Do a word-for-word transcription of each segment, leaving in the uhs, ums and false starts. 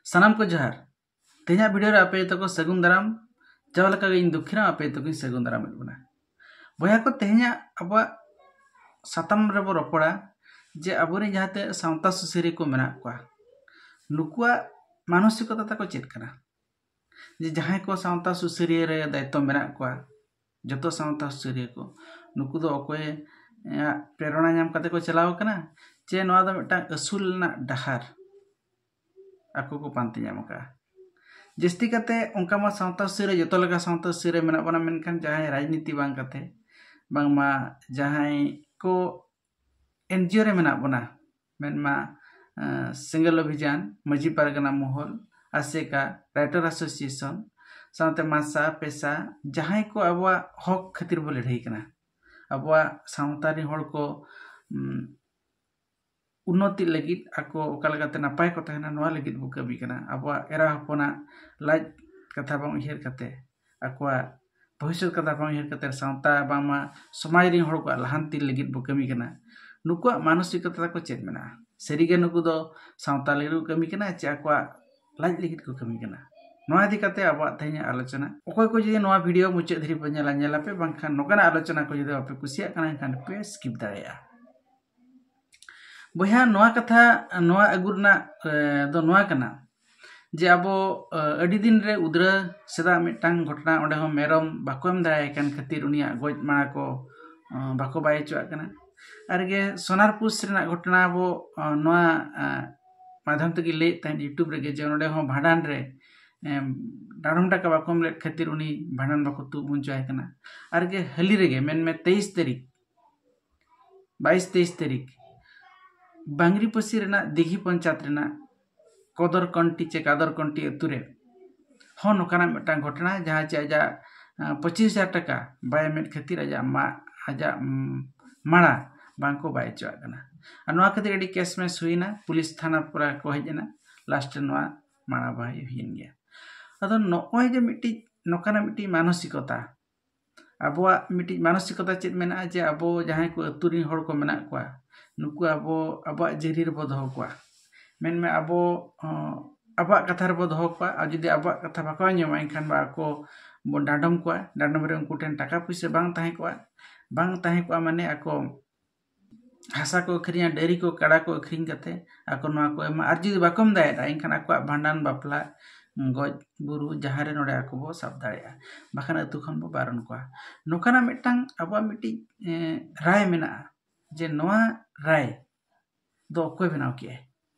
ᱥᱟᱱᱟᱢ ᱠᱚ ᱡᱚᱦᱟᱨ᱾ ᱛᱮᱦᱮᱧᱟᱜ ᱵᱷᱤᱰᱤᱭᱳ ᱨᱮ ᱟᱯᱮ ᱡᱚᱛᱚ ᱠᱚ ᱥᱟᱹᱜᱩᱱ ᱫᱟᱨᱟᱢ᱾ ᱡᱟᱣ ᱞᱮᱠᱟ ᱜᱮ ᱤᱧ ᱫᱚᱠᱠᱷᱤᱱ ᱦᱚᱸ ᱟᱯᱮ ᱡᱚᱛᱚ ᱠᱚᱧ ᱥᱟᱹᱜᱩᱱ ᱫᱟᱨᱟᱢᱮᱫ ᱵᱚᱱᱟ᱾ ᱵᱚᱭᱦᱟ ᱠᱚ, ᱛᱮᱦᱮᱧᱟᱜ ᱟᱵᱚᱣᱟᱜ ᱥᱟᱛᱟᱢ ᱨᱮᱵᱚ ᱨᱚᱯᱚᱲᱟ ᱡᱮ ᱟᱵᱚᱨᱮᱱ ᱡᱟᱦᱟᱸ ᱛᱤᱱᱟᱹᱜ ᱥᱟᱶᱛᱟ ᱥᱩᱥᱟᱹᱨᱤᱭᱟᱹ ᱠᱚ ᱢᱮᱱᱟᱜ ᱠᱚᱣᱟ, ᱱᱩᱠᱩᱣᱟᱜ ᱢᱟᱱᱚᱥᱤᱠᱚᱛᱟ ᱛᱟᱠᱚ ᱪᱮᱫ ᱠᱟᱱᱟ? ᱡᱮ ᱡᱟᱦᱟᱸᱭ ᱠᱚ ᱥᱟᱶᱛᱟ ᱥᱩᱥᱟᱹᱨᱤᱭᱟᱹ ᱨᱮ ᱫᱟᱭᱤᱛᱛᱚ ᱢᱮᱱᱟᱜ ᱠᱚᱣᱟ, ᱡᱚᱛᱚ ᱥᱟᱶᱛᱟ ᱥᱩᱥᱟᱹᱨᱤᱭᱟᱹ ᱠᱚ, ᱱᱩᱠᱩ ᱫᱚ ᱚᱠᱚᱭᱟᱜ ᱯᱨᱮᱨᱚᱱᱟ ᱧᱟᱢ ᱠᱟᱛᱮ ᱠᱚ ᱪᱟᱞᱟᱣ ᱟᱠᱟᱱᱟ, ᱪᱮ ᱱᱚᱣᱟ ᱫᱚ ᱢᱤᱫᱴᱟᱝ ᱟᱹᱥᱩᱞ ᱨᱮᱱᱟᱜ ᱰᱟᱦᱟᱨ ᱟᱠᱚ ᱠᱚ ᱯᱟᱱᱛᱮ ᱧᱟᱢ ᱟᱠᱟᱫᱼᱟ? ᱡᱟᱹᱥᱛᱤ ᱠᱟᱛᱮ ᱚᱱᱠᱟ ᱢᱟ ᱥᱟᱶᱛᱟ ᱥᱩᱥᱟᱹᱨᱤᱭᱟᱹ, ᱡᱚᱛᱚ ᱞᱮᱠᱟ ᱥᱟᱶᱛᱟ ᱥᱩᱥᱟᱹᱨᱤᱭᱟᱹ ᱢᱮᱱᱟᱜ ᱵᱚᱱᱟ, ᱢᱮᱱᱠᱷᱟᱱ ᱡᱟᱦᱟᱸᱭ ᱨᱟᱡᱽᱱᱤᱛᱤ ᱵᱟᱝ ᱠᱟᱛᱮ, ᱵᱟᱝᱢᱟ ᱡᱟᱦᱟᱸᱭ ᱠᱚ ᱮᱱᱡᱤᱭᱳ ᱨᱮ ᱢᱮᱱᱟᱜ ᱵᱚᱱᱟ, ᱢᱮᱱᱢᱟ ᱥᱮᱸᱜᱮᱞ ᱚᱵᱷᱤᱡᱟᱱ, ᱢᱟᱹᱡᱷᱤ ᱯᱟᱨᱜᱟᱱᱟ ᱢᱚᱦᱚᱞ, ᱟᱥᱮᱠᱟ, ᱨᱟᱭᱴᱟᱨ ᱮᱥᱳᱥᱤᱭᱮᱥᱚᱱ, ᱥᱟᱶᱛᱮ ᱢᱟᱥᱟ ᱯᱮᱥᱟ, ᱡᱟᱦᱟᱸᱭ ᱠᱚ ᱟᱵᱚᱣᱟᱜ ᱦᱚᱠ ᱠᱷᱟᱹᱛᱤᱨ ᱵᱚ ᱞᱟᱹᱲᱦᱟᱹᱭ ᱠᱟᱱᱟ, ᱟᱵᱚᱣᱟᱜ ᱥᱟᱶᱛᱟ ᱨᱮᱱ ᱦᱚᱲ ᱠᱚ ᱩᱱᱱᱚᱛᱤ ᱞᱟᱹᱜᱤᱫ, ᱟᱠᱚ ᱚᱠᱟ ᱞᱮᱠᱟᱛᱮ ᱱᱟᱯᱟᱭ ᱠᱚ ᱛᱟᱦᱮᱱᱟ, ᱱᱚᱣᱟ ᱞᱟᱹᱜᱤᱫ ᱵᱚ ᱠᱟᱹᱢᱤ ᱠᱟᱱᱟ᱾ ᱟᱵᱚᱣᱟᱜ ᱮᱨᱟ ᱦᱚᱯᱚᱱᱟᱜ ᱞᱟᱡ ᱠᱟᱛᱷᱟ ᱵᱟᱝ ᱩᱭᱦᱟᱹᱨ ᱠᱟᱛᱮ, ᱟᱠᱚᱣᱟᱜ ᱵᱷᱚᱵᱤᱥᱥᱚᱛ ᱠᱟᱛᱷᱟ ᱵᱟᱝ ᱩᱭᱦᱟᱹᱨ ᱠᱟᱛᱮ, ᱥᱟᱶᱛᱟ ᱵᱟᱝᱢᱟ ᱥᱚᱢᱟᱡᱽ ᱨᱮᱱ ᱦᱚᱲ ᱠᱚᱣᱟᱜ ᱞᱟᱦᱟᱱᱛᱤ ᱞᱟᱹᱜᱤᱫ ᱵᱚ ᱠᱟᱹᱢᱤ ᱠᱟᱱᱟ᱾ ᱱᱩᱠᱩᱣᱟᱜ ᱢᱟᱱᱚᱥᱤᱠᱚᱛᱟ ᱛᱟᱠᱚ ᱪᱮᱫ ᱢᱮᱱᱟᱜᱼᱟ? ᱥᱟᱹᱨᱤᱜᱮ ᱱᱩᱠᱩ ᱫᱚ ᱥᱟᱶᱛᱟ ᱞᱟᱹᱜᱤᱫ ᱠᱚ ᱠᱟᱹᱢᱤ ᱠᱟᱱᱟ ᱪᱮ ᱟᱠᱚᱣᱟᱜ ᱞᱟᱡ ᱞᱟᱹᱜᱤᱫ ᱠᱚ ᱠᱟᱹᱢᱤ ᱠᱟᱱᱟ? ᱱᱚᱣᱟ ᱤᱫᱤ ᱠᱟᱛᱮ ᱟᱵᱚᱣᱟᱜ ᱛᱮᱦᱮᱧᱟᱜ ᱟᱞᱳᱪᱚᱱᱟ᱾ ᱚᱠᱚᱭ ᱠᱚ ᱡᱩᱫᱤ ᱱᱚᱣᱟ ᱵᱷᱤᱰᱤᱭᱳ ᱢᱩᱪᱟᱹᱫ ᱫᱷᱟᱹᱨᱤᱡ ᱯᱮ ᱧᱮᱞᱟ, ᱧᱮᱞ ᱟᱯᱮ, ᱵᱟᱝᱠᱷᱟᱱ ᱱᱚᱝᱠᱟᱱᱟᱜ ᱟᱞᱳᱪᱚᱱᱟ ᱠᱚ ᱡᱩᱫᱤ ᱵᱟᱯᱮ ᱠᱩᱥᱤᱭᱟᱜ ᱠᱟᱱᱟ, ᱮᱱᱠᱷᱟᱱ ᱯᱮ ᱥᱠᱤᱯ ᱫᱟᱲᱮᱭᱟᱜᱼᱟ᱾ ᱵᱚᱭᱦᱟ, ᱱᱚᱣᱟ ᱠᱟᱛᱷᱟ, ᱱᱚᱣᱟ ᱟᱹᱜᱩ ᱨᱮᱱᱟᱜ ᱫᱚ ᱱᱚᱣᱟ ᱠᱟᱱᱟ ᱡᱮ ᱟᱵᱚ ᱟᱹᱰᱤ ᱫᱤᱱ ᱨᱮ ᱩᱫᱽᱨᱟᱹ ᱥᱮᱫᱟᱜ ᱢᱤᱫᱴᱟᱝ ᱜᱷᱚᱴᱚᱱᱟ, ᱚᱸᱰᱮ ᱦᱚᱸ ᱢᱮᱨᱚᱢ ᱵᱟᱠᱚ ᱮᱢ ᱫᱟᱲᱮᱭᱟᱭ ᱠᱟᱱ ᱠᱷᱟᱹᱛᱤᱨ ᱩᱱᱤᱭᱟᱜ ᱜᱚᱡ ᱢᱟᱲᱟ ᱠᱚ ᱵᱟᱠᱚ ᱵᱟᱭ ᱦᱚᱪᱚᱣᱟᱜ ᱠᱟᱱᱟ᱾ ᱟᱨ ᱜᱮ ᱥᱳᱱᱟᱨ ᱯᱳᱥᱴ ᱨᱮᱱᱟᱜ ᱜᱷᱚᱴᱚᱱᱟ ᱟᱵᱚ ᱱᱚᱣᱟ ᱢᱟᱫᱽᱫᱷᱚᱢ ᱛᱮᱜᱮ ᱞᱟᱹᱭᱮᱫ ᱛᱟᱦᱮᱸᱫ YouTube ᱨᱮᱜᱮ, ᱡᱮ ᱱᱚᱸᱰᱮ ᱦᱚᱸ ᱵᱷᱟᱸᱰᱟᱱ ᱨᱮ ᱰᱟᱸᱰᱚᱢ ᱴᱟᱠᱟ ᱵᱟᱠᱚ ᱮᱢ ᱞᱮᱫ ᱠᱷᱟᱹᱛᱤᱨ ᱩᱱᱤ ᱵᱷᱟᱸᱰᱟᱱ ᱵᱟᱠᱚ ᱛᱩᱫ ᱦᱚᱪᱚᱣᱟᱭ ᱠᱟᱱᱟ᱾ ᱟᱨ ᱜᱮ ᱦᱟᱹᱞᱤ ᱨᱮᱜᱮ, ᱢᱮᱱᱢᱮ ᱛᱮᱭᱤᱥ ᱛᱟᱹᱨᱤᱠᱷ, ᱵᱟᱭᱤᱥ ᱛᱮᱭᱤᱥ ᱛᱟᱹᱨᱤᱠᱷ, ᱵᱟᱝᱨᱤᱯᱟᱹᱥᱤ ᱨᱮᱱᱟᱜ ᱫᱤᱜᱷᱤ ᱯᱚᱧᱪᱟᱭᱮᱛ ᱨᱮᱱᱟᱜ ᱠᱚᱫᱚᱨ ᱠᱚᱱᱴᱤ ᱪᱮ ᱠᱟᱫᱚᱨ ᱠᱚᱱᱴᱤ ᱟᱹᱛᱩ ᱨᱮ ᱦᱚᱸ ᱱᱚᱝᱠᱟᱱᱟᱜ ᱢᱤᱫᱴᱟᱝ ᱜᱷᱚᱴᱚᱱᱟ, ᱡᱟᱦᱟᱸ ᱪᱮ ᱟᱡᱟᱜ ᱯᱚᱸᱪᱤᱥ ᱦᱟᱡᱟᱨ ᱴᱟᱠᱟ ᱵᱟᱭ ᱮᱢᱮᱫ ᱠᱷᱟᱹᱛᱤᱨ ᱟᱡᱟᱜ ᱢᱟ-, ᱟᱡᱟᱜ ᱢᱟᱲᱟ ᱵᱟᱝ ᱠᱚ ᱵᱟᱭ ᱦᱚᱪᱚᱣᱟᱜ ᱠᱟᱱᱟ᱾ ᱟᱨ ᱱᱚᱣᱟ ᱠᱷᱟᱹᱛᱤᱨ ᱟᱹᱰᱤ ᱠᱮᱥ ᱢᱮᱥ ᱦᱩᱭᱱᱟ, ᱯᱩᱞᱤᱥ ᱛᱷᱟᱱᱟ ᱯᱩᱨᱟ ᱠᱚ ᱦᱮᱡ ᱮᱱᱟ, ᱞᱟᱥᱴ ᱨᱮ ᱱᱚᱣᱟ ᱢᱟᱲᱟ ᱵᱟᱭ ᱦᱩᱭᱮᱱ ᱜᱮᱭᱟ᱾ ᱟᱫᱚ ᱱᱚᱜᱼᱚᱭ ᱡᱮ ᱢᱤᱫᱴᱤᱡ ᱱᱚᱝᱠᱟᱱᱟᱜ ᱢᱤᱫᱴᱤᱡ ᱢᱟᱱᱚᱥᱤᱠᱚᱛᱟ, ᱟᱵᱚᱣᱟᱜ ᱢᱤᱫᱴᱤᱡ ᱢᱟᱱᱚᱥᱤᱠᱚᱛᱟ ᱪᱮᱫ ᱢᱮᱱᱟᱜᱼᱟ, ᱡᱮ ᱟᱵᱚ ᱡᱟᱦᱟᱸᱭ ᱠᱚ ᱟᱹᱛᱩ ᱨᱮᱱ ᱦᱚᱲ ᱠᱚ ᱢᱮᱱᱟᱜ ᱠᱚᱣᱟ, ᱱᱩᱠᱩ ᱟᱵᱚ ᱟᱵᱚᱣᱟᱜ ᱡᱟᱹᱨᱤ ᱨᱮᱵᱚ ᱫᱚᱦᱚ ᱠᱚᱣᱟ᱾ ᱢᱮᱱᱢᱮ ᱟᱵᱚ, ᱦᱚᱸ, ᱟᱵᱚᱣᱟᱜ ᱠᱟᱛᱷᱟ ᱨᱮᱵᱚ ᱫᱚᱦᱚ ᱠᱚᱣᱟ᱾ ᱟᱨ ᱡᱩᱫᱤ ᱟᱵᱚᱣᱟᱜ ᱠᱟᱛᱷᱟ ᱵᱟᱠᱚ ᱟᱸᱡᱚᱢᱟ, ᱮᱱᱠᱷᱟᱱ ᱢᱟ ᱟᱠᱚ ᱵᱚ ᱰᱟᱸᱰᱚᱢ ᱠᱚᱣᱟ᱾ ᱰᱟᱸᱰᱚᱢ ᱨᱮ ᱩᱱᱠᱩ ᱴᱷᱮᱱ ᱴᱟᱠᱟ ᱯᱩᱭᱥᱟᱹ ᱵᱟᱝ ᱛᱟᱦᱮᱸ ᱠᱚᱜᱼᱟ᱾ ᱵᱟᱝ ᱛᱟᱦᱮᱸ ᱠᱚᱜᱼᱟ ᱢᱟᱱᱮ ᱟᱠᱚ ᱦᱟᱥᱟ ᱠᱚ ᱟᱹᱠᱷᱨᱤᱧᱟ, ᱰᱟᱹᱨᱤ ᱠᱚ, ᱠᱟᱰᱟ ᱠᱚ ᱟᱹᱠᱷᱨᱤᱧ ᱠᱟᱛᱮ ᱟᱠᱚ ᱱᱚᱣᱟ ᱠᱚ ᱮᱢᱟ᱾ ᱟᱨ ᱡᱩᱫᱤ ᱵᱟᱠᱚ ᱮᱢ ᱫᱟᱲᱮᱭᱟᱜᱼᱟ, ᱮᱱᱠᱷᱟᱱ ᱟᱠᱚᱣᱟᱜ ᱵᱷᱟᱸᱰᱟᱱ, ᱵᱟᱯᱞᱟ, ᱜᱚᱡ ᱵᱩᱨᱩ ᱡᱟᱦᱟᱸ ᱨᱮ ᱱᱚᱰᱮ ᱟᱠᱚ ᱵᱚ ᱥᱟᱵ ᱫᱟᱲᱮᱭᱟᱜᱼᱟ, ᱵᱟᱠᱷᱟᱱ ᱟᱹᱛᱩ ᱠᱷᱚᱱ ᱵᱚ ᱵᱟᱨᱚᱱ ᱠᱚᱣᱟ᱾ ᱱᱚᱝᱠᱟᱱᱟᱜ ᱢᱤᱫᱴᱟᱝ ᱟᱵᱚᱣᱟᱜ ᱢᱤᱫᱴᱤᱡ ᱮᱸ, ᱨᱟᱭ ᱢᱮᱱᱟᱜᱼᱟ, ᱡᱮ ᱱᱚᱣᱟ ᱨᱟᱭ ᱫᱚ ᱚᱠᱚᱭ ᱵᱮᱱᱟᱣ ᱠᱮᱜᱼᱟᱭ?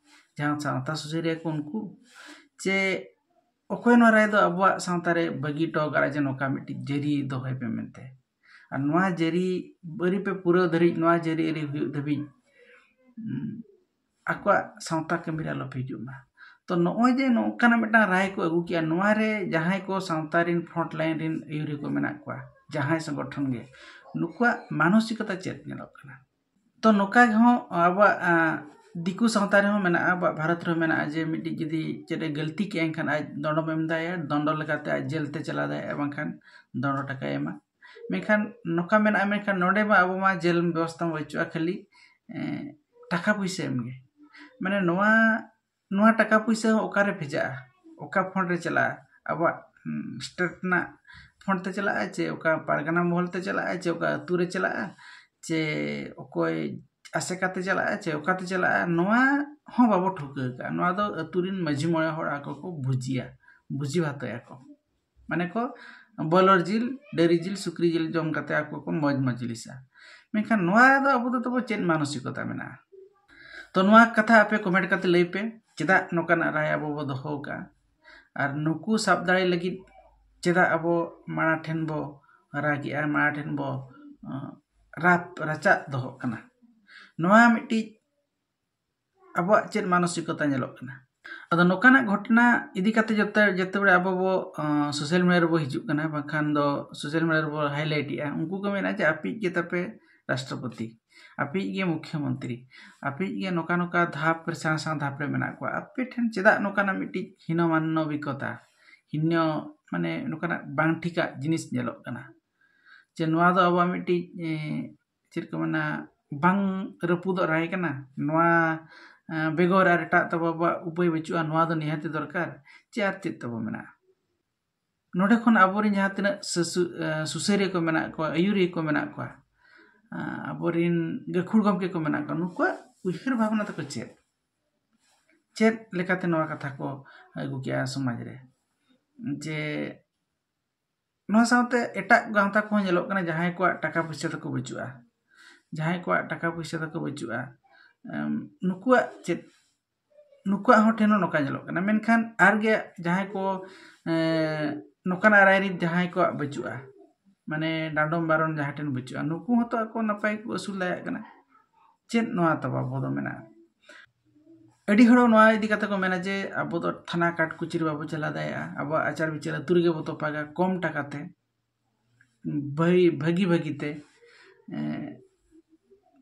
ᱡᱟᱦᱟᱸ ᱥᱟᱶᱛᱟ ᱥᱩᱥᱟᱹᱨᱤᱭᱟᱹ ᱠᱚ ᱩᱱᱠᱩ, ᱪᱮ ᱚᱠᱚᱭ ᱱᱚᱣᱟ ᱨᱟᱭ ᱫᱚ ᱟᱵᱚᱣᱟᱜ ᱥᱟᱶᱛᱟ ᱨᱮ ᱵᱟᱹᱜᱤ ᱦᱚᱴᱚ ᱟᱠᱟᱫᱼᱟ ᱡᱮ ᱱᱚᱝᱠᱟ ᱢᱤᱫᱴᱤᱡ ᱡᱟᱹᱨᱤ ᱫᱚᱦᱚᱭ ᱯᱮ ᱢᱮᱱᱛᱮ? ᱟᱨ ᱱᱚᱣᱟ ᱡᱟᱹᱨᱤ ᱟᱹᱨᱤ ᱯᱮ ᱯᱩᱨᱟᱹᱣ ᱫᱷᱟᱹᱨᱤᱡ, ᱱᱚᱣᱟ ᱡᱟᱹᱨᱤ ᱟᱹᱨᱤ ᱦᱩᱭᱩᱜ ᱫᱷᱟᱹᱵᱤᱡ, ᱩᱸ, ᱟᱠᱚᱣᱟᱜ ᱥᱟᱶᱛᱟ ᱠᱟᱹᱢᱤ ᱨᱮ ᱟᱞᱚ ᱯᱮ ᱦᱤᱡᱩᱜ ᱢᱟ᱾ ᱛᱚ ᱱᱚᱜᱼᱚᱭ ᱡᱮ ᱱᱚᱝᱠᱟᱱᱟᱜ ᱢᱤᱫᱴᱟᱝ ᱨᱟᱭ ᱠᱚ ᱟᱹᱜᱩ ᱠᱮᱜᱼᱟ, ᱱᱚᱣᱟ ᱨᱮ ᱡᱟᱦᱟᱸᱭ ᱠᱚ ᱥᱟᱶᱛᱟ ᱨᱮᱱ front line ᱨᱮᱱ ᱟᱹᱭᱩᱨᱤᱭᱟᱹ ᱠᱚ ᱢᱮᱱᱟᱜ ᱠᱚᱣᱟ, ᱡᱟᱦᱟᱸᱭ ᱥᱚᱝᱜᱚᱴᱷᱚᱱ ᱜᱮ, ᱱᱩᱠᱩᱣᱟᱜ ᱢᱟᱱᱚᱥᱤᱠᱚᱛᱟ ᱪᱮᱫ ᱧᱮᱞᱚᱜ ᱠᱟᱱᱟ? ᱛᱚ ᱱᱚᱝᱠᱟ ᱜᱮ ᱦᱚᱸ ᱟᱵᱚᱣᱟᱜ, ᱟᱸ, ᱫᱤᱠᱩ ᱥᱟᱶᱛᱟ ᱨᱮᱦᱚᱸ ᱢᱮᱱᱟᱜᱼᱟ, ᱟᱵᱚᱣᱟᱜ ᱵᱷᱟᱨᱚᱛ ᱨᱮᱦᱚᱸ ᱢᱮᱱᱟᱜᱼᱟ, ᱡᱮ ᱢᱤᱫᱴᱤᱡ ᱡᱩᱫᱤ ᱪᱮᱫ ᱮ ᱜᱟᱹᱞᱛᱤ ᱠᱮᱜᱼᱟ, ᱮᱱᱠᱷᱟᱱ ᱟᱡ ᱫᱚᱸᱰᱚᱢ ᱮᱢ ᱫᱟᱲᱮᱭᱟᱜᱼᱟ, ᱫᱚᱸᱰᱚ ᱞᱮᱠᱟᱛᱮ ᱟᱡ ᱡᱮᱞ ᱛᱮ ᱪᱟᱞᱟᱣ ᱫᱟᱲᱮᱭᱟᱜᱼᱟ, ᱵᱟᱝᱠᱷᱟᱱ ᱫᱚᱸᱰᱚ ᱴᱟᱠᱟᱭ ᱮᱢᱟ᱾ ᱢᱮᱱᱠᱷᱟᱱ ᱱᱚᱝᱠᱟ ᱢᱮᱱᱟᱜᱼᱟ, ᱢᱮᱱᱠᱷᱟᱱ ᱱᱚᱰᱮ ᱢᱟ ᱟᱵᱚ ᱢᱟ ᱡᱮᱞ ᱵᱮᱵᱚᱥᱛᱷᱟ ᱢᱟ ᱵᱟᱹᱪᱩᱜᱼᱟ, ᱠᱷᱟᱹᱞᱤ, ᱮᱸ, ᱴᱟᱠᱟ ᱯᱩᱭᱥᱟᱹ ᱮᱢ ᱜᱮ᱾ ᱢᱟᱱᱮ ᱱᱚᱣᱟ, ᱱᱚᱣᱟ ᱴᱟᱠᱟ ᱯᱩᱭᱥᱟᱹ ᱦᱚᱸ ᱚᱠᱟᱨᱮ ᱵᱷᱮᱡᱟᱜᱼᱟ, ᱚᱠᱟ fund ᱨᱮ ᱪᱟᱞᱟᱜᱼᱟ? ᱟᱵᱚᱣᱟᱜ, ᱩᱸ, state ᱨᱮᱱᱟᱜ fund ᱛᱮ ᱪᱟᱞᱟᱜᱼᱟ, ᱪᱮ ᱚᱠᱟ ᱯᱟᱨᱜᱟᱱᱟ ᱢᱚᱦᱚᱞ ᱛᱮ ᱪᱟᱞᱟᱜᱼᱟ, ᱪᱮ ᱚᱠᱟ ᱟᱹᱛᱩ ᱨᱮ ᱪᱟᱞᱟᱜᱼᱟ, ᱪᱮ ᱚᱠᱚᱭ ᱟᱥᱮᱠᱟ ᱛᱮ ᱪᱟᱞᱟᱜᱼᱟ, ᱪᱮ ᱚᱠᱟᱛᱮ ᱪᱟᱞᱟᱜᱼᱟ, ᱱᱚᱣᱟ ᱦᱚᱸ ᱵᱟᱵᱚ ᱴᱷᱟᱹᱣᱠᱟᱹ ᱟᱠᱟᱫᱼᱟ᱾ ᱱᱚᱣᱟ ᱫᱚ ᱟᱹᱛᱩ ᱨᱮᱱ ᱢᱟᱹᱡᱷᱤ ᱢᱚᱬᱮ ᱦᱚᱲ ᱟᱠᱚ ᱠᱚ ᱵᱩᱡᱤᱭᱟ, ᱵᱩᱡᱤ ᱵᱷᱟᱛᱚᱭᱟᱠᱚ᱾ ᱢᱟᱱᱮ ᱠᱚ ᱵᱚᱭᱞᱚᱨ ᱡᱤᱞ, ᱰᱟᱹᱨᱤ ᱡᱤᱞ, ᱥᱩᱠᱨᱤ ᱡᱤᱞ ᱡᱚᱢ ᱠᱟᱛᱮ ᱟᱠᱚ ᱠᱚ ᱢᱚᱡᱽ ᱢᱚᱡᱽᱞᱤᱥᱟ᱾ ᱢᱮᱱᱠᱷᱟᱱ ᱱᱚᱣᱟ ᱫᱚ ᱟᱵᱚ ᱫᱚ ᱛᱟᱵᱚ ᱪᱮᱫ ᱢᱟᱱᱚᱥᱤᱠᱚᱛᱟ ᱢᱮᱱᱟᱜᱼᱟ? ᱛᱚ ᱱᱚᱣᱟ ᱠᱟᱛᱷᱟ ᱟᱯᱮ comment ᱠᱟᱛᱮ ᱞᱟᱹᱭ ᱯᱮ, ᱪᱮᱫᱟᱜ ᱱᱚᱝᱠᱟᱱᱟᱜ ᱨᱟᱭ ᱟᱵᱚ ᱵᱚ ᱫᱚᱦᱚ ᱟᱠᱟᱫᱼᱟ? ᱟᱨ ᱱᱩᱠᱩ ᱥᱟᱵ ᱫᱟᱲᱮ ᱞᱟᱹᱜᱤᱫ ᱪᱮᱫᱟᱜ ᱟᱵᱚ ᱢᱟᱲᱟᱝ ᱴᱷᱮᱱ ᱵᱚ ᱨᱟᱜᱮᱜᱼᱟ, ᱢᱟᱲᱟᱝ ᱴᱷᱮᱱ ᱵᱚ, ᱟᱸ, ᱨᱟᱯ ᱨᱟᱪᱟᱜ ᱫᱚᱦᱚᱜ ᱠᱟᱱᱟ? ᱱᱚᱣᱟ ᱢᱤᱫᱴᱤᱡ ᱟᱵᱚᱣᱟᱜ ᱪᱮᱫ ᱢᱟᱱᱚᱥᱤᱠᱚᱛᱟ ᱧᱮᱞᱚᱜ ᱠᱟᱱᱟ? ᱟᱫᱚ ᱱᱚᱝᱠᱟᱱᱟᱜ ᱜᱷᱚᱴᱚᱱᱟ ᱤᱫᱤ ᱠᱟᱛᱮ ᱡᱚᱛᱚ, ᱡᱚᱛᱚ ᱵᱮᱲᱟ ᱟᱵᱚ ᱵᱚ, ᱟᱸ, social media ᱨᱮᱵᱚ ᱦᱤᱡᱩᱜ ᱠᱟᱱᱟ, ᱵᱟᱝᱠᱷᱟᱱ ᱫᱚ social media ᱨᱮᱵᱚ highlight ᱮᱜᱼᱟ, ᱩᱱᱠᱩ ᱠᱚ ᱢᱮᱱᱟ ᱡᱮ ᱟᱯᱮᱭᱤᱡ ᱜᱮ ᱛᱟᱯᱮ ᱨᱟᱥᱴᱨᱚᱯᱚᱛᱤ, ᱟᱯᱮᱭᱤᱡ ᱜᱮ ᱢᱩᱠᱷᱭᱚᱢᱚᱱᱛᱨᱤ, ᱟᱯᱮᱭᱤᱡ ᱜᱮ ᱱᱚᱝᱠᱟ ᱱᱚᱝᱠᱟ ᱫᱷᱟᱯ ᱨᱮ ᱥᱮᱬᱟ ᱥᱮᱬᱟ ᱫᱷᱟᱯ ᱨᱮ ᱢᱮᱱᱟᱜ ᱠᱚᱣᱟ, ᱟᱯᱮ ᱴᱷᱮᱱ ᱪᱮᱫᱟᱜ ᱱᱚᱝᱠᱟᱱᱟᱜ ᱢᱤᱫᱴᱤᱡ ᱦᱤᱱᱚᱢᱟᱱᱱᱚᱵᱤᱠᱚᱛᱟ, ᱦᱤᱱᱚ, ᱢᱟᱱᱮ ᱱᱚᱝᱠᱟᱱᱟᱜ ᱵᱟᱝ ᱴᱷᱤᱠᱟᱜ ᱡᱤᱱᱤᱥ ᱧᱮᱞᱚᱜ ᱠᱟᱱᱟ? ᱡᱮ ᱱᱚᱣᱟ ᱫᱚ ᱟᱵᱚᱣᱟᱜ ᱢᱤᱫᱴᱤᱡ, ᱮ, ᱪᱮᱫ ᱠᱚ ᱢᱮᱱᱟ, ᱵᱟᱝ ᱨᱟᱹᱯᱩᱫᱚᱜ ᱨᱟᱭ ᱠᱟᱱᱟ? ᱱᱚᱣᱟ ᱵᱮᱜᱚᱨ ᱟᱨ ᱮᱴᱟᱜ ᱛᱟᱵᱚ ᱟᱵᱚᱣᱟᱜ ᱩᱯᱟᱹᱭ ᱵᱟᱹᱪᱩᱜᱼᱟ, ᱱᱚᱣᱟ ᱫᱚ ᱱᱤᱦᱟᱹᱛᱤ ᱫᱚᱨᱠᱟᱨ, ᱪᱮ ᱟᱨ ᱪᱮᱫ ᱛᱟᱵᱚ ᱢᱮᱱᱟᱜᱼᱟ? ᱱᱚᱰᱮ ᱠᱷᱚᱱ ᱟᱵᱚᱨᱮᱱ ᱡᱟᱦᱟᱸ ᱛᱤᱱᱟᱹᱜ ᱥᱩᱥᱟᱹᱨᱤᱭᱟᱹ ᱠᱚ ᱢᱮᱱᱟᱜ ᱠᱚᱣᱟ, ᱟᱹᱭᱩᱨᱤᱭᱟᱹ ᱠᱚ ᱢᱮᱱᱟᱜ ᱠᱚᱣᱟ, ᱟᱵᱚᱨᱮᱱ ᱜᱟᱹᱠᱷᱩᱲ ᱜᱚᱢᱠᱮ ᱠᱚ ᱢᱮᱱᱟᱜ ᱠᱚᱣᱟ, ᱱᱩᱠᱩᱣᱟᱜ ᱩᱭᱦᱟᱹᱨ ᱵᱷᱟᱵᱽᱱᱟ ᱛᱟᱠᱚ ᱪᱮᱫ? ᱪᱮᱫ ᱞᱮᱠᱟᱛᱮ ᱱᱚᱣᱟ ᱠᱟᱛᱷᱟ ᱠᱚ ᱟᱹᱜᱩ ᱠᱮᱜᱼᱟ ᱥᱚᱢᱟᱡᱽ ᱨᱮ? ᱡᱮ ᱱᱚᱣᱟ ᱥᱟᱶᱛᱮ ᱮᱴᱟᱜ ᱜᱟᱶᱛᱟ ᱠᱚᱦᱚᱸ ᱧᱮᱞᱚᱜ ᱠᱟᱱᱟ, ᱡᱟᱦᱟᱸᱭ ᱠᱚᱣᱟᱜ ᱴᱟᱠᱟ ᱯᱚᱭᱥᱟ ᱛᱟᱠᱚ ᱵᱟᱹᱪᱩᱜᱼᱟ, ᱡᱟᱦᱟᱸᱭ ᱠᱚᱣᱟᱜ ᱴᱟᱠᱟ ᱯᱚᱭᱥᱟ ᱛᱟᱠᱚ ᱵᱟᱹᱪᱩᱜᱼᱟ, ᱱᱩᱠᱩᱣᱟᱜ ᱪᱮᱫ, ᱱᱩᱠᱩᱣᱟᱜ ᱦᱚᱸ ᱴᱷᱮᱱ ᱦᱚᱸ ᱱᱚᱝᱠᱟ ᱧᱮᱞᱚᱜ ᱠᱟᱱᱟ᱾ ᱢᱮᱱᱠᱷᱟᱱ ᱟᱨᱜᱮ ᱡᱟᱦᱟᱸᱭ ᱠᱚ ᱱᱚᱝᱠᱟᱱᱟᱜ ᱨᱟᱭᱨᱤᱛ ᱡᱟᱦᱟᱸᱭ ᱠᱚᱣᱟᱜ ᱵᱟᱹᱪᱩᱜᱼᱟ, ᱢᱟᱱᱮ ᱰᱟᱸᱰᱚᱢ ᱵᱟᱨᱚᱱ ᱡᱟᱦᱟᱸ ᱴᱷᱮᱱ ᱵᱟᱹᱪᱩᱜᱼᱟ, ᱱᱩᱠᱩ ᱦᱚᱸᱛᱚ ᱟᱠᱚ ᱱᱟᱯᱟᱭ ᱠᱚ ᱟᱹᱥᱩᱞ ᱫᱟᱲᱮᱭᱟᱜ ᱠᱟᱱᱟ᱾ ᱪᱮᱫ ᱱᱚᱣᱟ ᱛᱟᱵᱚ ᱟᱵᱚ ᱫᱚ ᱢᱮᱱᱟᱜᱼᱟ? ᱟᱹᱰᱤ ᱦᱚᱲ ᱱᱚᱣᱟ ᱤᱫᱤ ᱠᱟᱛᱮ ᱠᱚ ᱢᱮᱱᱟ ᱡᱮ ᱟᱵᱚ ᱫᱚ ᱛᱷᱟᱱᱟ ᱠᱟᱴ ᱠᱩᱪᱤ ᱨᱮ ᱵᱟᱵᱚ ᱪᱟᱞᱟᱣ ᱫᱟᱲᱮᱭᱟᱜᱼᱟ, ᱟᱵᱚᱣᱟᱜ ᱟᱪᱟᱨ ᱵᱤᱪᱟᱹᱨ ᱟᱹᱛᱩ ᱨᱮᱜᱮ ᱵᱚ ᱛᱚᱯᱟᱜᱟ ᱠᱚᱢ ᱴᱟᱠᱟ ᱛᱮ, ᱵᱷᱟᱹᱜᱤ ᱵᱷᱟᱹᱜᱤ ᱵᱷᱟᱹᱜᱤ ᱛᱮ,